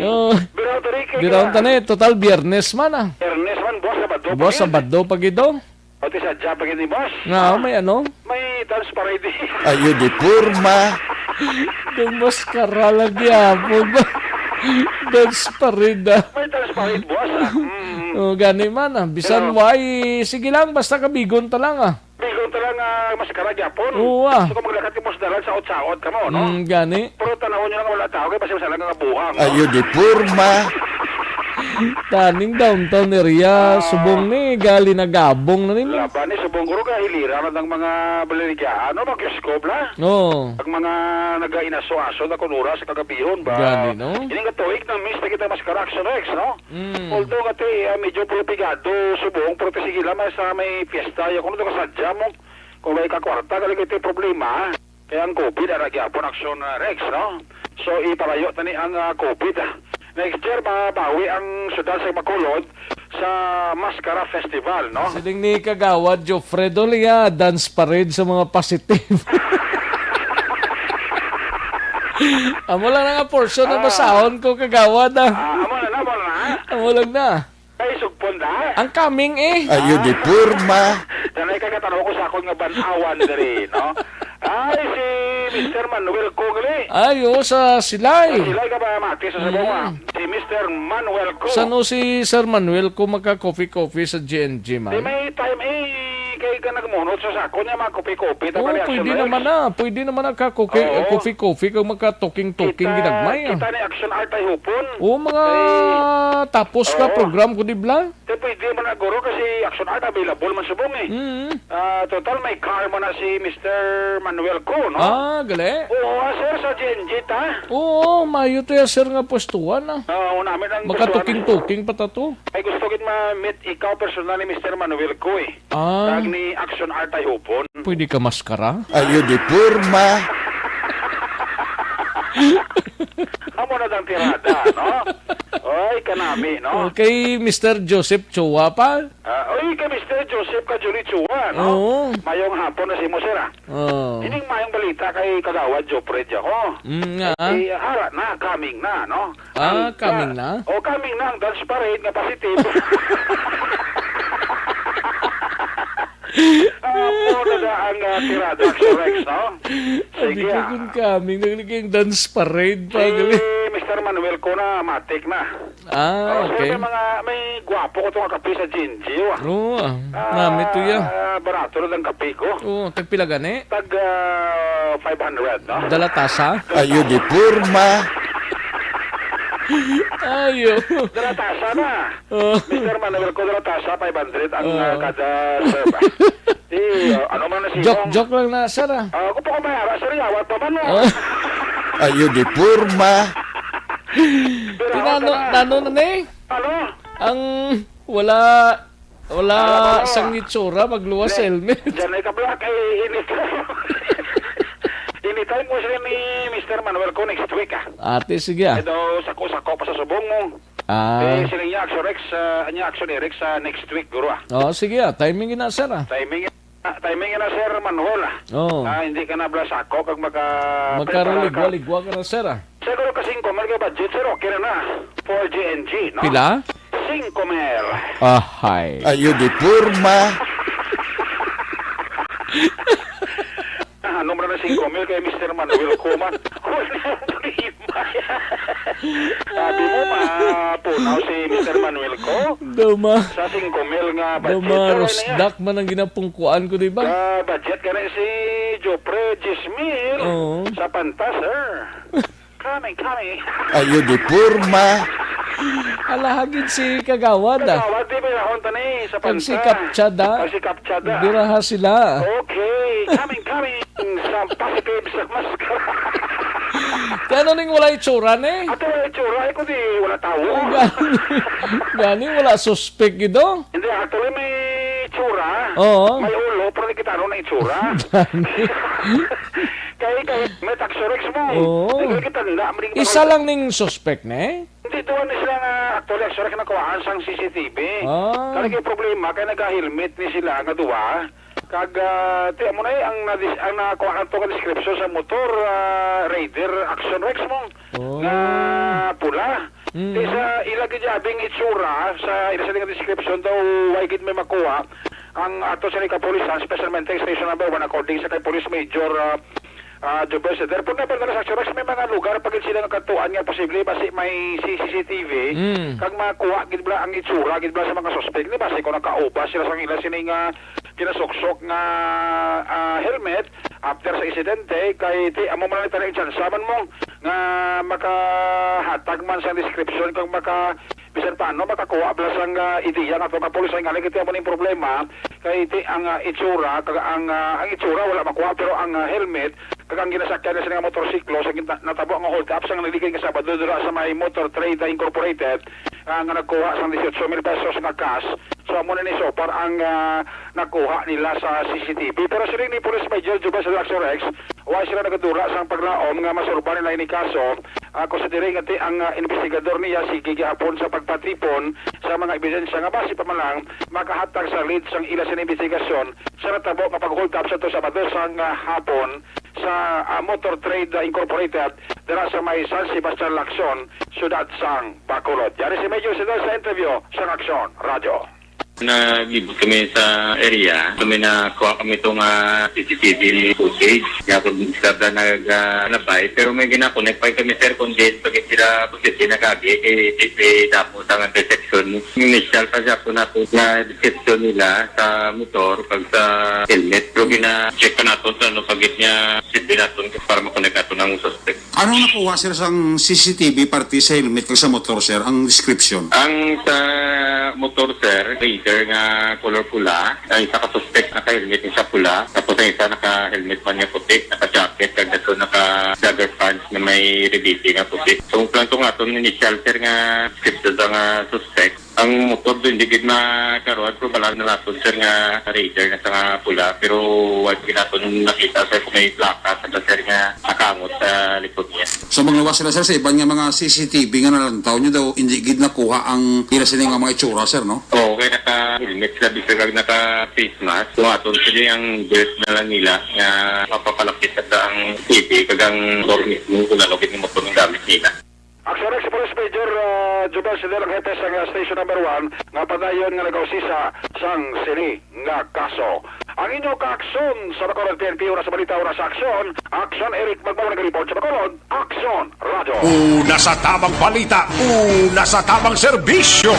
Oh. Biraw tani kay Biraw ka. tani. Total, Biyernes man, ah. Biyernes man, buwas Sabado pa Buwas gid. Sabado pa gid, oh. Pati sa Jap pa gid ni boss. Nga, may ano? May dance parade. Ayo di forma. Yung maskara lang gyapon ba? Dance parade, ah. May dance parade, boss, ah. Mm. Oh, gani man, ah. Bisan Pero why, sige lang, basta kabigon ta lang, ah. Bigon ta lang, ah, maskara gyapon. Oo, ah. So, kung maglakat mo sa dalan, saot-saot ka mo, no? Mm, gani. Pero tanawon nyo lang wala tao, kay basta sa lang nga buhang, no? Ayo di forma. Taning downtown area, Ah. Subong ni, gali na gabong na nimo. Laban ni Subong, guro, kahilira na ng mga baliligyaan, no? Mag-Diyos ko, bla? Oo. Ang mga nag-ainaso-aso na kunura sa kagabihon ba? Gani, no? Ini nga tuig na miss na kita mas Karaction Rex, no? Mm. Although nga ti, ah, medyo puro pigado, Subong, pero ti sige lang, may sa may fiesta, ya, kung ano ka sadya mo, kung may kakwarta, galing ito yung problema, kaya ang covid, ara gyapon aksyon, ah, Rex, no? So, ipalayo tani ang, ah, covid, ah. Next year, mabawi ang syudad sa Bacolod sa Mascara Festival, no? Siling ni Kagawad Jofredo, liya, dance parade sa mga positive. Amo lang na nga portion na Ah. basahon ko, Kagawad, ah. Ah, amo na, amo na. Amo lang na. Ay, sugpon na. Ang coming, eh. Ayo di Ah. porma. Danay ka katanaw ko sa akon nga ban-awan diri, no? Ay, si Mister Manuel Cogle. Ay, oo, sa Silay. Sa Silay ka ba, Mati, sa Sabonga? Mm. Si Mister Manuel Co. Sano si Sir Manuel Co maka-coffee-coffee sa G N G man? Di may time, eh, kay ka nagmunot sa sako niya, mga kopi-kopi, ta Oo, pwede naman na. Pwede naman na ka-coffee, Oo. eh, coffee-coffee kag maka-talking-talking Kita, ginagmay, ah. kita ni Action Art ay hupon. Oo, mga Ay. tapos ka Oo. program ko, di bla? Te, pwede man na, guro, kasi Action Art available man subong, eh. Mm. Ah, total, may car man na si Mister Manuel Co, no? Ah, gali. Oo, ah, sir, sa G N G ta. Oo, mayo to ya, sir, nga pwestuhan, ah. Ah, una, may nang Makatuking-tuking pa ta to. Ay, gusto gid ma-meet ikaw personal ni Mister Manuel Co, eh. Ah. Kag ni Action Art ay hupon. Pwede ka maskara? Ayo di porma. Amo na dang tirada, no? Oy, kanami, no? Okay, Mister Joseph Chua pa? Ah, oy, kay Mister Joseph ka Julie Chua, no? Oo. Mayong hapon na si mo, sir, ah. Oo. Ining mayong balita kay Kagawad Jopred ako. Mm, nga, ah. Eh, ara na, coming na, no? Ah, Ang coming ka-, na? Oh, coming na ang dance parade nga positive. Ah, mo na na ang, ah, tirada, Action Rex, no? Abi Sige, ko ah. kung coming, nagliging dance parade pa, Si gali. Mister Manuel Co na, matik na. Ah, Oh, sir, okay. may mga, may gwapo ko to nga kape sa G N G, oh, ah. Oo, ah. Ah, Nami to, ya. barato na ang kape ko. Oo, tagpila gani? Tag, ah, five hundred, no? Dala tasa? Ayo di porma. Ayo. Dala tasa na. Oh. Mister Manuel Co, dala tasa, five hundred ang, Oo. ah, kada serve. Di, ah, ano man na si Joke, Mong? joke lang na, sir, ah. Ah, kung pa ko mayara, sir, yawat pa man, no? Oh. Ayo di porma. Pero Pinano, ako na. nano na ni? Ano? Ang wala, wala Ano, ano? sang itsura, magluwas Di, sa helmet. Diyan ay kabla kay init. Init ay mo sila ni Mister Manuel Co next week, ah. Ate, sige, ah. Ito, sako-sako pa sa subong mo. Ah. Eh, sila niya, Action Rex, ah, niya, Action Eric sa next week, guro, ah. Oh, sige, ah. Timing na, sir, ah. Timing, ah, timing na, Sir Manuel, ah. Oh. Ah, hindi ka na bla sako kag maka-, prepare ka. Magkaruligwa-ligwa ka na, sir, ah. Siguro ka singko mil ka budget, sir, okay na na. For G N G, no? Pila? Singko mil. Ahay. Ayo di porma. Ah, ano mo na singko mil kay Mister Manuel Co man? Wala ang problema. Sabi mo, mapunaw si Mister Manuel Co? Duma. Sa singko mil nga budget, Duma, sir, ano niya? Rosdak man ang ginapungkuan ko, di ba? Ka budget ka na si Jopre, diyes mil Oo. sa panta, sir. Coming, coming. Ayo, di porma. Ala, hagid si Kagawad, ah. Kagawad, di ba, yun, tani, sa Kag si panta. Kapchada. Kag si Kapchada. Biraha sila. Okay, coming, coming. Sa positive sa maskara. Kaya ano ning wala itsura, ne? Ato wala itsura, eh, kundi wala tawo. Gani, gani, wala suspek gid, oh. Hindi, actually, may itsura. Oo. May ulo, pero di kita ano na itsura. Gani. Kay, kay, may taxorex mo. Oo. Di ka kita na, may Isa lang ning suspek, ne? Hindi, duha ni sila nga actually, actually, kinakuhaan sang C C T V. Ah. Kani kay problema, kay nag-helmet ni sila nga duha. Kag, ah, ti, amo na eh, ang nadis-, ang nakuha nato nga description sa motor, ah, Raider Action Rex mo, Oh. nga pula. Mm. Ti sa ila gid abing itsura, sa ila sa nga description daw, way gid may makuha. Ang ato sa kapulisan, specialmente ang station number one, according sa kay Police Major, ah, Ah, Jobel Ceder, pag napadala sa Xerox, may mga lugar pa gid sila nga katuan nga posible basi may C C T V, Mm. kag makuha gid bala ang itsura gid bala sa mga suspek ni basi kung nakaubas sila sa ila sini nga kinasuksok nga, ah, helmet after sa insidente, kay ti amo man lang tani ang tsansa man mo nga makahatag man sa description kag maka Bisan pa ano, makakuha bala sang, ah, ideya nga to nga pulis ang ngali kay amo ning problema, kay ti ang, ah, itsura, kag ang, ah, ang itsura wala makuha, pero ang, ah, helmet kag ang ginasakyan na sila nga motorsiklo sa gin-, natabo nga hold up sang naligid nga Sabado dira sa may Motor Trade Incorporated, ah, nga nagkuha sang dieciocho mil pesos nga cash. So amo na ni so far ang, ah, nakuha nila sa C C T V. Pero siling ni Police Major Jubal Salazar Rex, wa sila nagadura sang paglaom nga masurba nila ini kaso. Ah, kung sa diri nga ti ang, ah, investigador niya sige gihapon sa pagpatipon sa mga ebidensya nga basi pa man lang makahatag sa lead sang ila sini investigasyon sa natabo nga pag-hold up sa to Sabado sang, ah, hapon sa, ah, Motor Trade, ah, Incorporated dira sa may San Sebastian Lacson, siyudad sang Bacolod. Yari si Major Sidor sa interview sang Aksyon Radyo. Naglibot kami sa area. Kami nakuha kami itong, ah, C C T V footage. Kaya kung isab na nag, ah, labay. Pero may ginakonek pa kami, sir, kung din pag sila posible nagagi, eh, eh, eh, damo sa nga intersection. Initial pa siya po na po na description nila sa motor pag sa helmet. Pero gina-check pa nato sa ano, pag niya, sindi nato para makonek nato ng suspect. Anong nakuha, sir, sang C C T V parte sa helmet kag sa motor, sir, ang description? Ang sa motor, sir, Raider nga color pula. Ang isa ka suspect naka-helmet, isa pula. Tapos ang isa naka-helmet man nga puti, naka-jacket, kag dason naka-jogger pants na may rebete nga puti. So, plan to nga itong initial, sir, nga description sa nga suspect. Ang motor do, hindi gid makaruan, pero bala na naton, sir, nga Raider nga sa nga pula, pero wag gid naton nakita, sir, kung may plaka sa, sir, nga nakangot sa likod niya. So, magluwas sila, sir, sa iban nga mga C C T V nga nalantaw nyo daw, hindi gid nakuha ang ila sila nga mga itsura, sir, no? Oo, kaya naka-helmet sila, bisag naka-face mask. So, aton sila ang belt na lang nila nga mapapalapit sa ang C C T V, kag ang motor mismo, kung ano gid ang motor ang gamit nila. Aksyon Rex Police Major, ah, Jubal Sidel ang hepe sa, ah, Station Number One nga padayon nga nag-ausisa sang sini nga kaso. Ang inyo kaaksyon sa Bacolod P N P, una sa balita, una sa aksyon. Aksyon, Eric Magbaw nag-report sa Bacolod. Aksyon Radyo. Una sa tamang balita, una sa tamang serbisyo.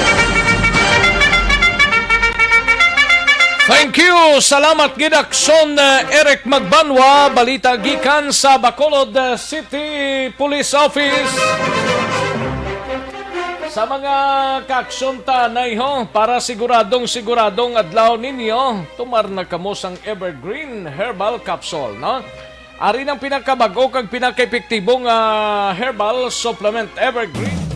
Thank you. Salamat gid, Aksyon, uh, Eric Magbanwa. Balita gikan sa Bacolod, uh, City Police Office. Sa mga kaaksyon tanay, ho, para siguradong siguradong adlaw ninyo, tumar na kamo sang Evergreen Herbal Capsule, no? Ari nang pinakabag-o kag pinakaepektibo nga herbal supplement, Evergreen.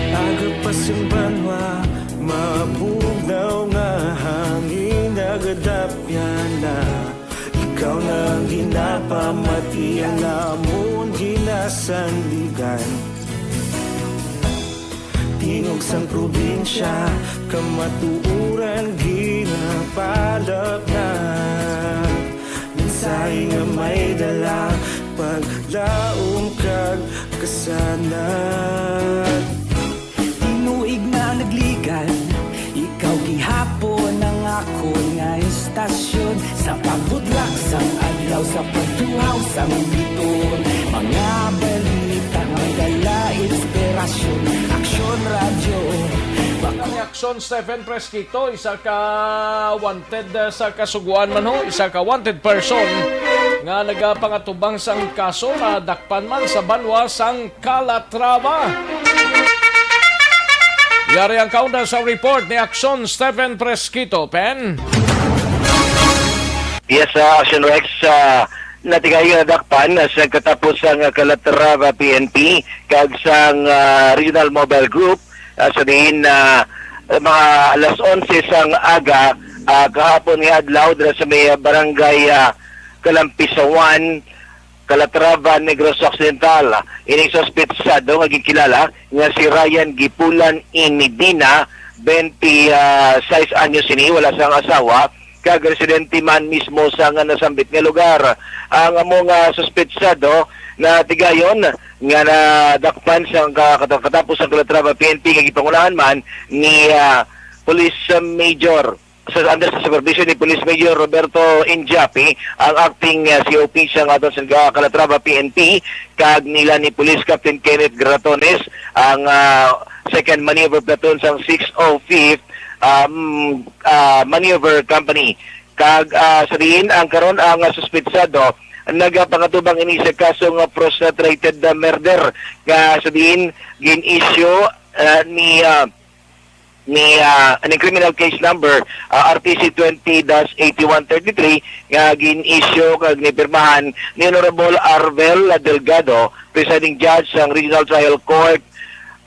Aga pa sing banwa, mabugnaw nga hangin nagadapyan na. Ikaw na ang ginapamati, ang amon ginasandigan. Tingog sang probinsya, kamatuoran ginapalapnag. Mensahe nga may dala, paglaom kag kasanag. Tinuig na nagligan, ikaw gihapon ang akon nga istasyon. Sa pagbutlak sang adlaw, Sa pagtuhaw sa Biton, mga balita may dala inspirasyon. Aksyon Radyo, Bako. Ang Aksyon Stephen Presquito, isa ka wanted, uh, sa kasuguan man ho, isa ka wanted person nga nagapangatubang sang kaso na dakpan man sa banwa sang Calatrava. Yari ang kaunda sa report ni Aksyon Stephen Presquito, Pen. Yes, uh, Action Rex, uh, natigayon nadakpan, uh, sa katapos sang, uh, Calatrava P N P kag sang, uh, Regional Mobile Group, uh, sa diin, uh, mga alas onse sang aga, uh, kahapon nga adlaw, dira sa may, uh, barangay, uh, Kalampisawan, Calatrava, Negros Occidental. Ining suspetsado nga ginkilala nga si Ryan Gipulan Inidina, twenty-six anyos ini, wala sang asawa, kag residente man mismo sa nga nasambit nga lugar. Ang amo nga suspetsado na tigayon nga nadakpan sa ka-, kata-, katapos ang Calatrava P N P nga gipangunahan man ni, ah, Police Major sa under sa supervision ni Police Major Roberto Injapi, ang acting, ah, C O P sa aton sa Calatrava P N P, kag nila ni Police Captain Kenneth Gratones, ang, ah, second maneuver platoon sang six oh fifth, um, ah, maneuver company. Kag, ah, sa diin ang karon ang, ah, suspetsado nagapangatubang ini sa kaso nga frustrated, ah, murder, nga sa diin gin-issue, ah, ni, ah, ni, ah, ni criminal case number, ah, R T C twenty dash eighty-one thirty-three nga gin-issue kag nipirmahan ni Honorable Arvel Delgado, presiding judge sang Regional Trial Court,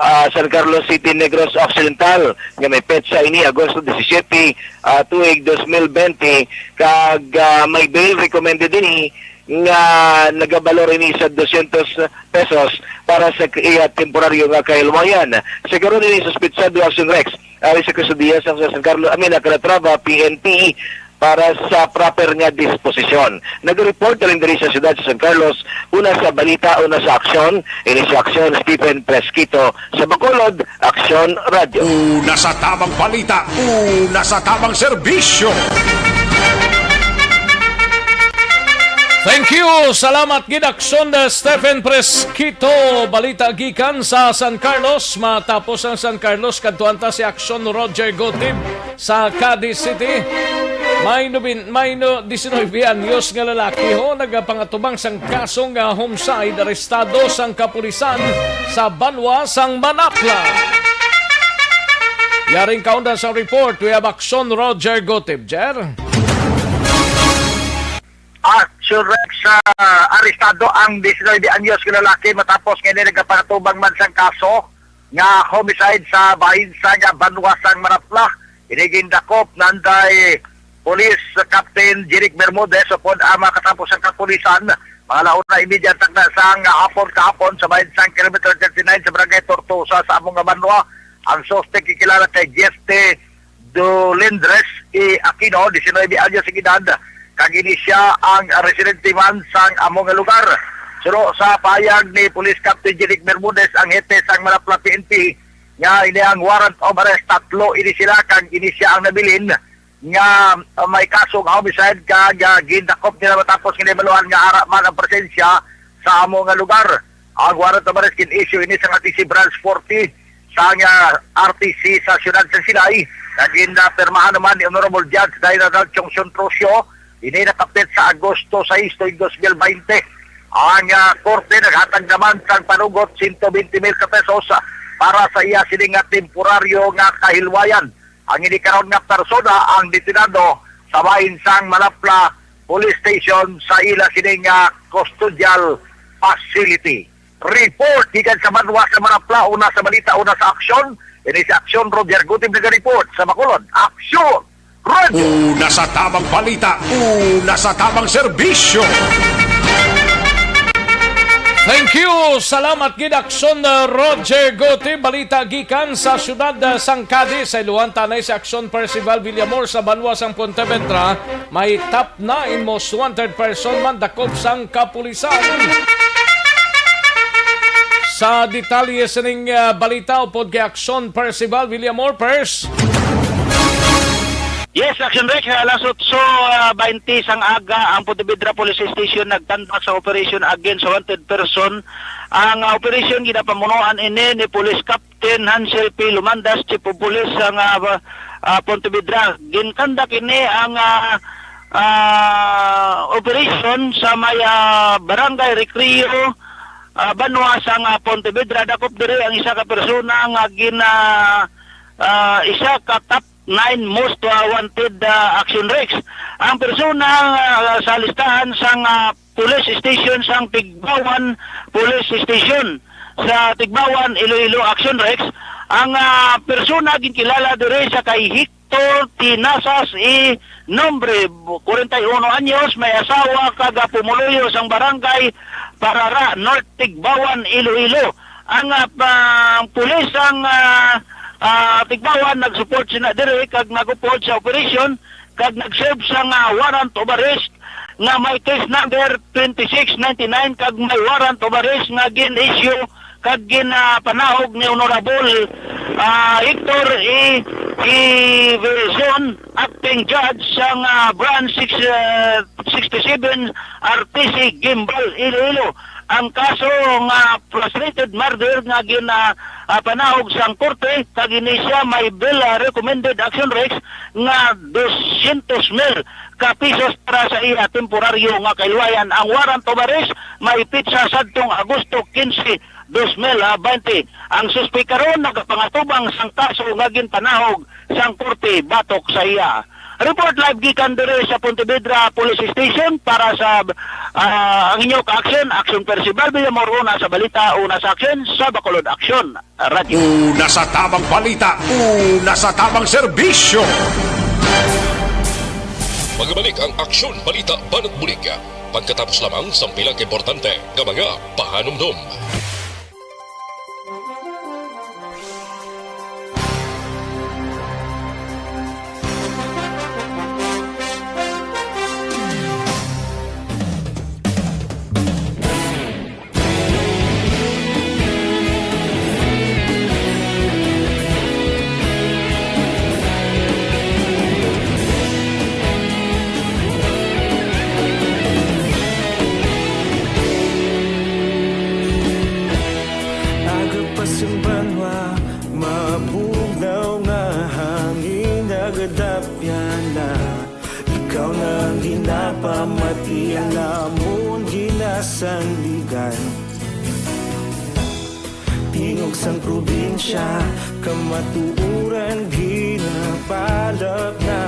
ah, San Carlos City, Negros Occidental, nga may petsa ini Agosto disisiete, ah, tuig dos mil bente, kag, ah, may bail recommended ini nga nagabalor ini sa dosyentos pesos para sa iya temporaryo nga kahilwayan. Sa karon ini suspetsado, Action Rex, ari sa kustodiya sa San Carlos, I mean, Calatrava P N P para sa proper nga disposisyon. Nag-report na rin diri sa siyudad sa San Carlos, una sa balita, una sa aksyon, ini si Aksyon Stephen Presquito sa Bacolod, Aksyon Radyo. Una sa tamang balita, una sa tamang serbisyo. Thank you. Salamat gid, Aksyon, uh, Stephen Presquito. Balita gikan sa San Carlos. Matapos ang San Carlos, kadtuan ta si Aksyon Roger Gotib sa Cadiz City. May nubin, may no, diecinuebe anyos nga lalaki ho nagapangatubang sang kaso nga homicide, arestado sang kapulisan sa banwa sang Manapla. Yaring kaunda sa report, we have Aksyon Roger Gotib. Jer? Action Rex, ah, arestado ang diecinuebe anyos nga lalaki matapos nga ini nagapatubang man sang kaso nga homicide sa bahin sang banwa sang Manapla. Ini gindakop nanday Police Captain Jeric Bermudez upod ang mga katapos sang kapulisan. Mga launa imedya tagna sang hapon kahapon sa bahin sang kilometer thirty-nine sa Barangay Tortosa sa amo nga banwa. Ang suspek gikilala kay Jeste Dolindres E. Aquino, diecinuebe anyos ang edad, kag ini sia ang residente man sang amo nga lugar. Suno sa pahayag ni Police Captain Jeric Bermudez, ang hepe sang Manapla P N P, nga ini ang warrant of arrest, tatlo ini sila, kag ini sia ang nabilin nga, uh, may kaso nga homicide, kag, uh, gindakop nila matapos nga nahibaluan nga ara man ang presensya sa amo nga lugar. Ang warrant of arrest gin-issue ini sa Cadiz Branch forty sang R T C sa siyudad sa Silay. Naging napirmahan naman ni Honorable Judge Dina Dalchong Sion Trocio. Ini nakapit sa Agosto sais, tuig dos mil baynte. Ang, ah, korte naghatag naman sang panugot sento baynte mil ka pesos para sa iya sini nga temporaryo nga kahilwayan. Ang ini karon nga persona ang detenado sa bahin sang Manapla Police Station sa ila sini nga custodial facility. Report gikan sa banwa sa Manapla, una sa balita, una sa aksyon. Ini si Aksyon Roger Gutib naga-report sa Bacolod. Aksyon! Radyo! Una sa tamang balita, una sa tamang serbisyo. Thank you. Salamat gid, Aksyon, uh, Roger Gutib. Balita gikan sa siyudad, uh, sang Cadiz. Sa iluhan tanay si Aksyon Percival Villamor sa banwa sang Pontevedra. May top nine most wanted person man dakop sang kapulisan. Sa detalye sining, ah, balita upod kay Aksyon Percival Villamor, Pers. Yes, Action Rex, alas otso, ah, baynte sang aga, ang Pontevedra Police Station nagtandak sa operation against wanted person. Ang, ah, operation ginapamunuan ini ni Police Captain Hansel P. Lumandas, Chief of Police sang, ah, ba-, ah, Pontevedra. Ginkandak ini ang, ah, ah, operation sa may, ah, Barangay Recreo, ah, banwa sang, ah, Pontevedra. Dakop diri ang isa ka persona nga gina-, ah, isa ka top nine most, ah, wanted, ah, Action Rex. Ang persona, ah, sa listahan sang, ah, police station sang Tigbawan Police Station sa Tigbawan, Iloilo, Action Rex. Ang, ah, persona ginkilala diri sa kay Hector Tinasas y Nombre, forty-one anyos, may asawa kag, ah, pumuluyo sang barangay Parara, North Tigbawan, Iloilo. Ang, ah, pa-, ang pulis ang, ah, ah, Tigbawan nag-support sina diri kag nag-upod sa operasyon kag nag-serve sang, ah, warrant of arrest nga may case number twenty-six ninety-nine kag may warrant of arrest nga gin-issue kag ginapanahog ni Honorable, ah, Hector E. Iverson, acting judge sang, ah, Branch six, ah, sixty-seven R T C Guimbal, Iloilo. Ang kaso nga frustrated murder nga gin, ah, ah, panahog sang korte, kag ini siya may bail, ah, recommended, Action Rex, nga dosyentos mil ka pisos para sa iya temporaryo nga kahiluwayan. Ang warrant of arrest may petsa sadtong Agosto quince, dos mil baynte. Ang suspek karon nagapangatubang sang kaso nga ginpanahog sang korte batok sa iya. Report live gikan diri sa Pontevedra Police Station para sa, ah, ang inyo ka-aksyon, Aksyon Percival Villamor, una sa balita, una sa aksyon, sa Bacolod Aksyon Radyo. Una sa tabang balita, una sa tabang serbisyo. Magbalik ang Aksyon Balita Banat Bulig, pagkatapos lamang sang pila ka importante nga mga pahanumdom. Aga pa sang banwa, mabugnaw nga hangin nagadapyan na. Ikaw na ang ginapamati, ang lamon ginasandigan. Tingog sang probinsya, kamatuoran ginapalap na.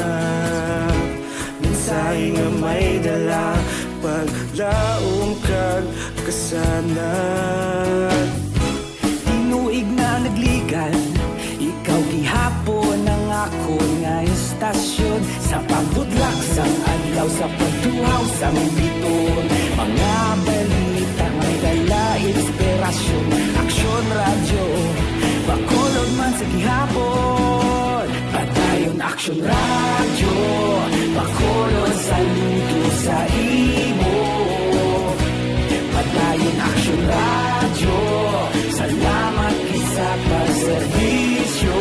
Mensahe nga may dala, paglaom kag kasanag. Tinuig na nagligan, ikaw gihapon ang akon nga istasyon. Sa pagbutlak sang adlaw, sa pagtuhaw sang biton, mga balita may dala inspirasyon. Aksyon Radyo, Bacolod man sa gihapon. Padayon Aksyon Radyo, Bacolod, saludo sa imo. Padayon Aksyon Radyo, salamat gid sa pagserbisyo.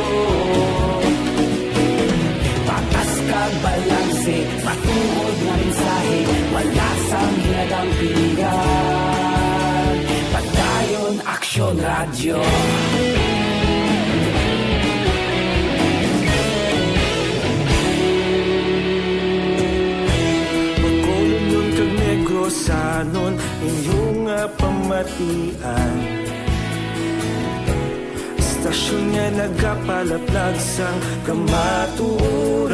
Patas kag balanse, matuod nga mensahe, wala sang ginadampigan. Padayon Aksyon Radyo. Bacolodnon kag Negrosanon, inyo nga pamatian. Istasyon nga nagapalaplag sang kamatuoran.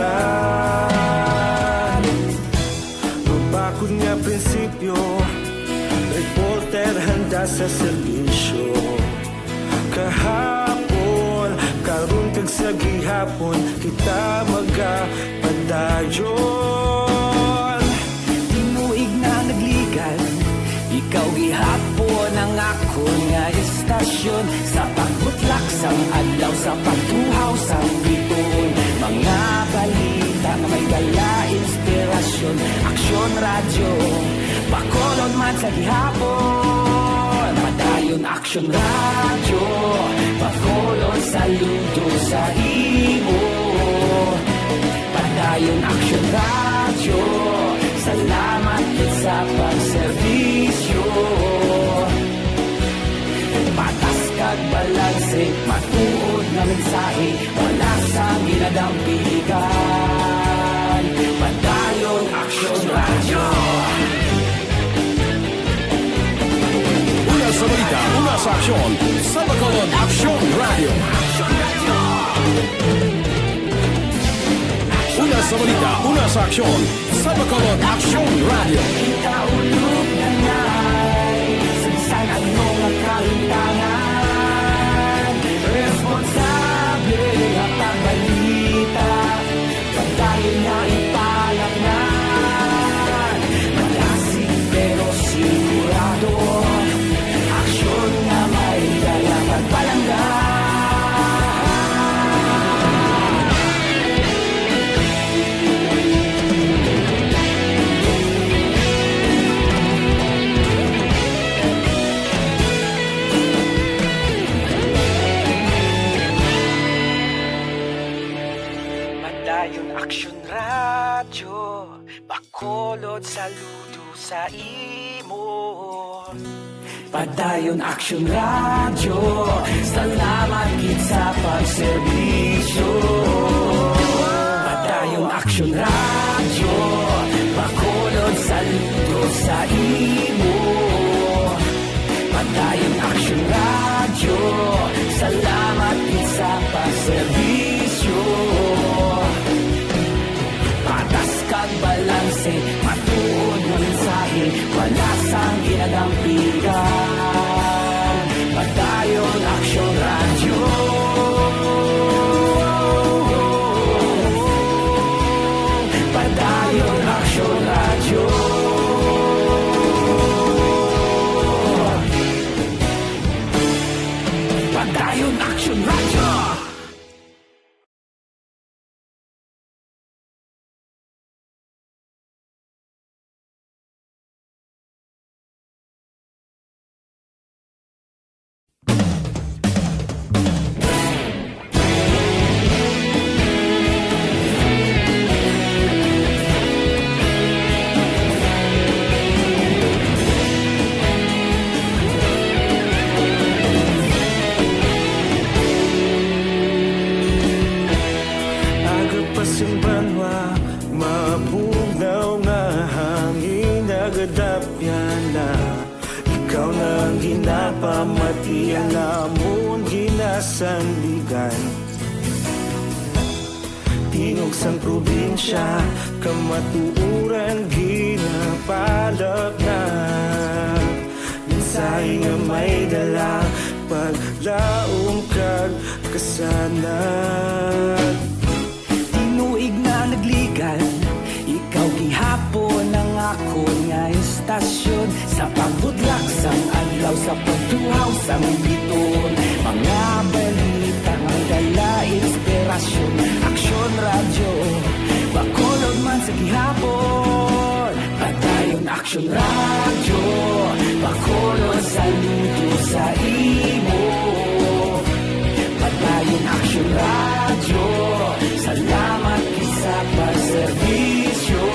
Mabakod nga prinsipyo, reporter handa sa serbisyo. Kahapon, karon kag sa gihapon, kita magapadayon. Tinuig na nagligan, ikaw gihapon ang akon nga istasyon. Sa pagbutlak sang adlaw, sa pagtuhaw sang biton, mga balita nga may dala inspirasyon. Aksyon Radyo, Bacolod man sa gihapon. Padayon Aksyon Radyo, Bacolod, saludo sa imo. Padayon Radyo, salamat gid sa pagserbisyo. Patas kag balanse, matuod nga mensahe, wala sang ginadampigan. Padayon Aksyon Radyo. Una sa balita, una sa aksyon, sa Bacolod Aksyon Radyo. Una sa balita, una sa aksyon, sa Bacolod Aksyon Radyo. Kita ulog na ngay, sa bisan ano nga kahintangan, responsable nga pagbalita, padayon na ipalaknan. Malasig pero sigurado, aksyon nga may dala pagpalangga. Padayon Aksyon Radyo, Bacolod, saludo sa imo. Padayon Aksyon Radyo, salamat gid sa pagserbisyo. Padayon Aksyon Radyo, Bacolod, saludo sa imo. Padayon Aksyon Radyo, salamat gid sa pagserbisyo. Patas kag balanse, matuod nga mensahe, wala sang ginadampigan. Padayon Aksyon Radyo. Padayon Aksyon Radyo. Padayon Aksyon Radyo. Aga pa sing banwa, mabugnaw nga hangin nagadapyan na. Ikaw na ang ginapamati, ang amon ginasandigan. Tingog sang probinsya, kamatuoran ginapalapnag. Mensahe nga may dala, paglaom kag kasanag. Tinuig na nagligan, ikaw gihapon ang akon nga istasyon. Sa pagbutlak sang adlaw, sa pagtuhaw sang biton, mga balita nga dala inspirasyon. Aksyon Radyo, Bacolod man sa gihapon. Padayon Aksyon Radyo, Bacolod, saludo sa imo. Padayon Aksyon Radyo, salamat gid sa pagserbisyo.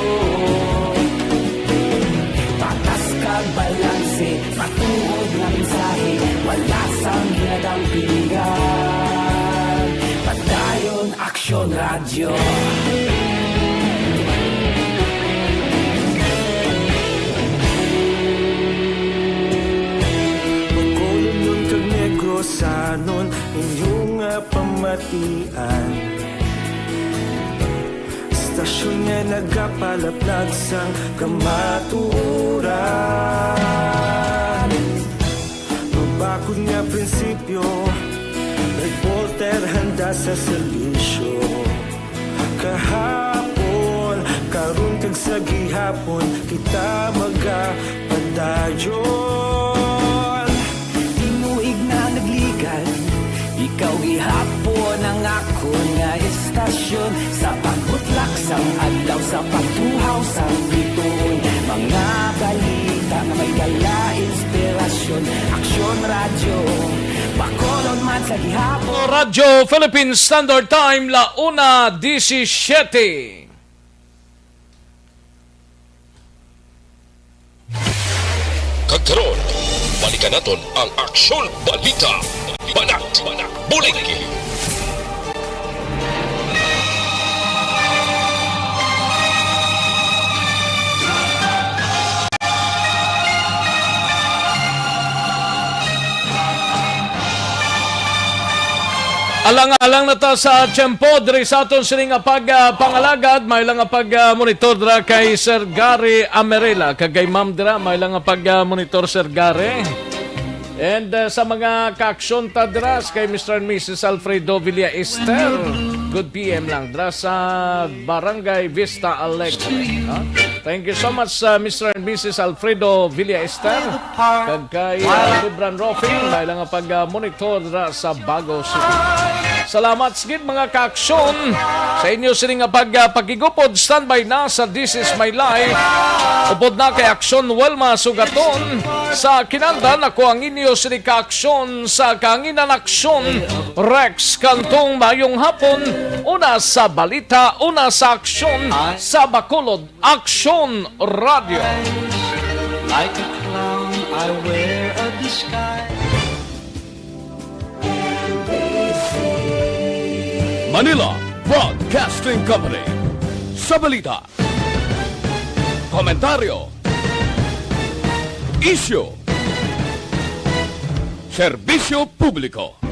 Patas kag balanse, matuod nga mensahe, wala sang ginadampigan. Padayon Aksyon Radyo. Bacolodnon kag Negrosanon, inyo nga pamatian. Istasyon nga nagapalaplag sang kamatuoran. Mabakod nga prinsipyo, reporter handa sa serbisyo. Kahapon, karon kag sa gihapon, kita magapadayon. Tinuig na nagligan, ikaw gihapon ang akon nga istasyon. Sa pagbutlak sang adlaw, sa pagtuhaw sang biton, mga balita nga may dala inspirasyon. Aksyon Radyo, Bacolod man sa gihapon. Radyo Philippine Standard Time, la una diecisiete. Karon, balikan naton ang Aksyon Balita. Banat, Bulig. Alang-alang na ta sa tiyempo diri sa aton sini nga pag, ah, pangalagad. May lang nga pag, ah, monitor dira kay Sir Gary Amerela, kag kay Ma'am dira, may lang nga pag, ah, monitor, Sir Gary. And, ah, sa mga kaaksyon ta dira, kay Mister and Missus Alfredo Villa Ester, good P M lang dira sa Barangay Vista Alegre, no? Thank you so much, uh, Mister and Missus Alfredo Villa Ester, kag kay, uh, Libran Rofin, may lang nga pag, uh, monitor dira sa Bago City. Salamat sa gid, mga kaaksyon, sa inyo sini nga pag, uh, pakigupod. Standby na sa This Is My Life. Upod na kay Aksyon Wilma Sugaton. Sa kinandan, ako ang inyo sini kaaksyon sa Kahanginan Aksyon, Rex Cantong. Mayong hapon, una sa balita, una sa aksyon, sa Bacolod Aksyon Radio. Like a clown, I wear a disguise. Manila Broadcasting Company. Sa balita, komentaryo, isyu, serbisyo publiko.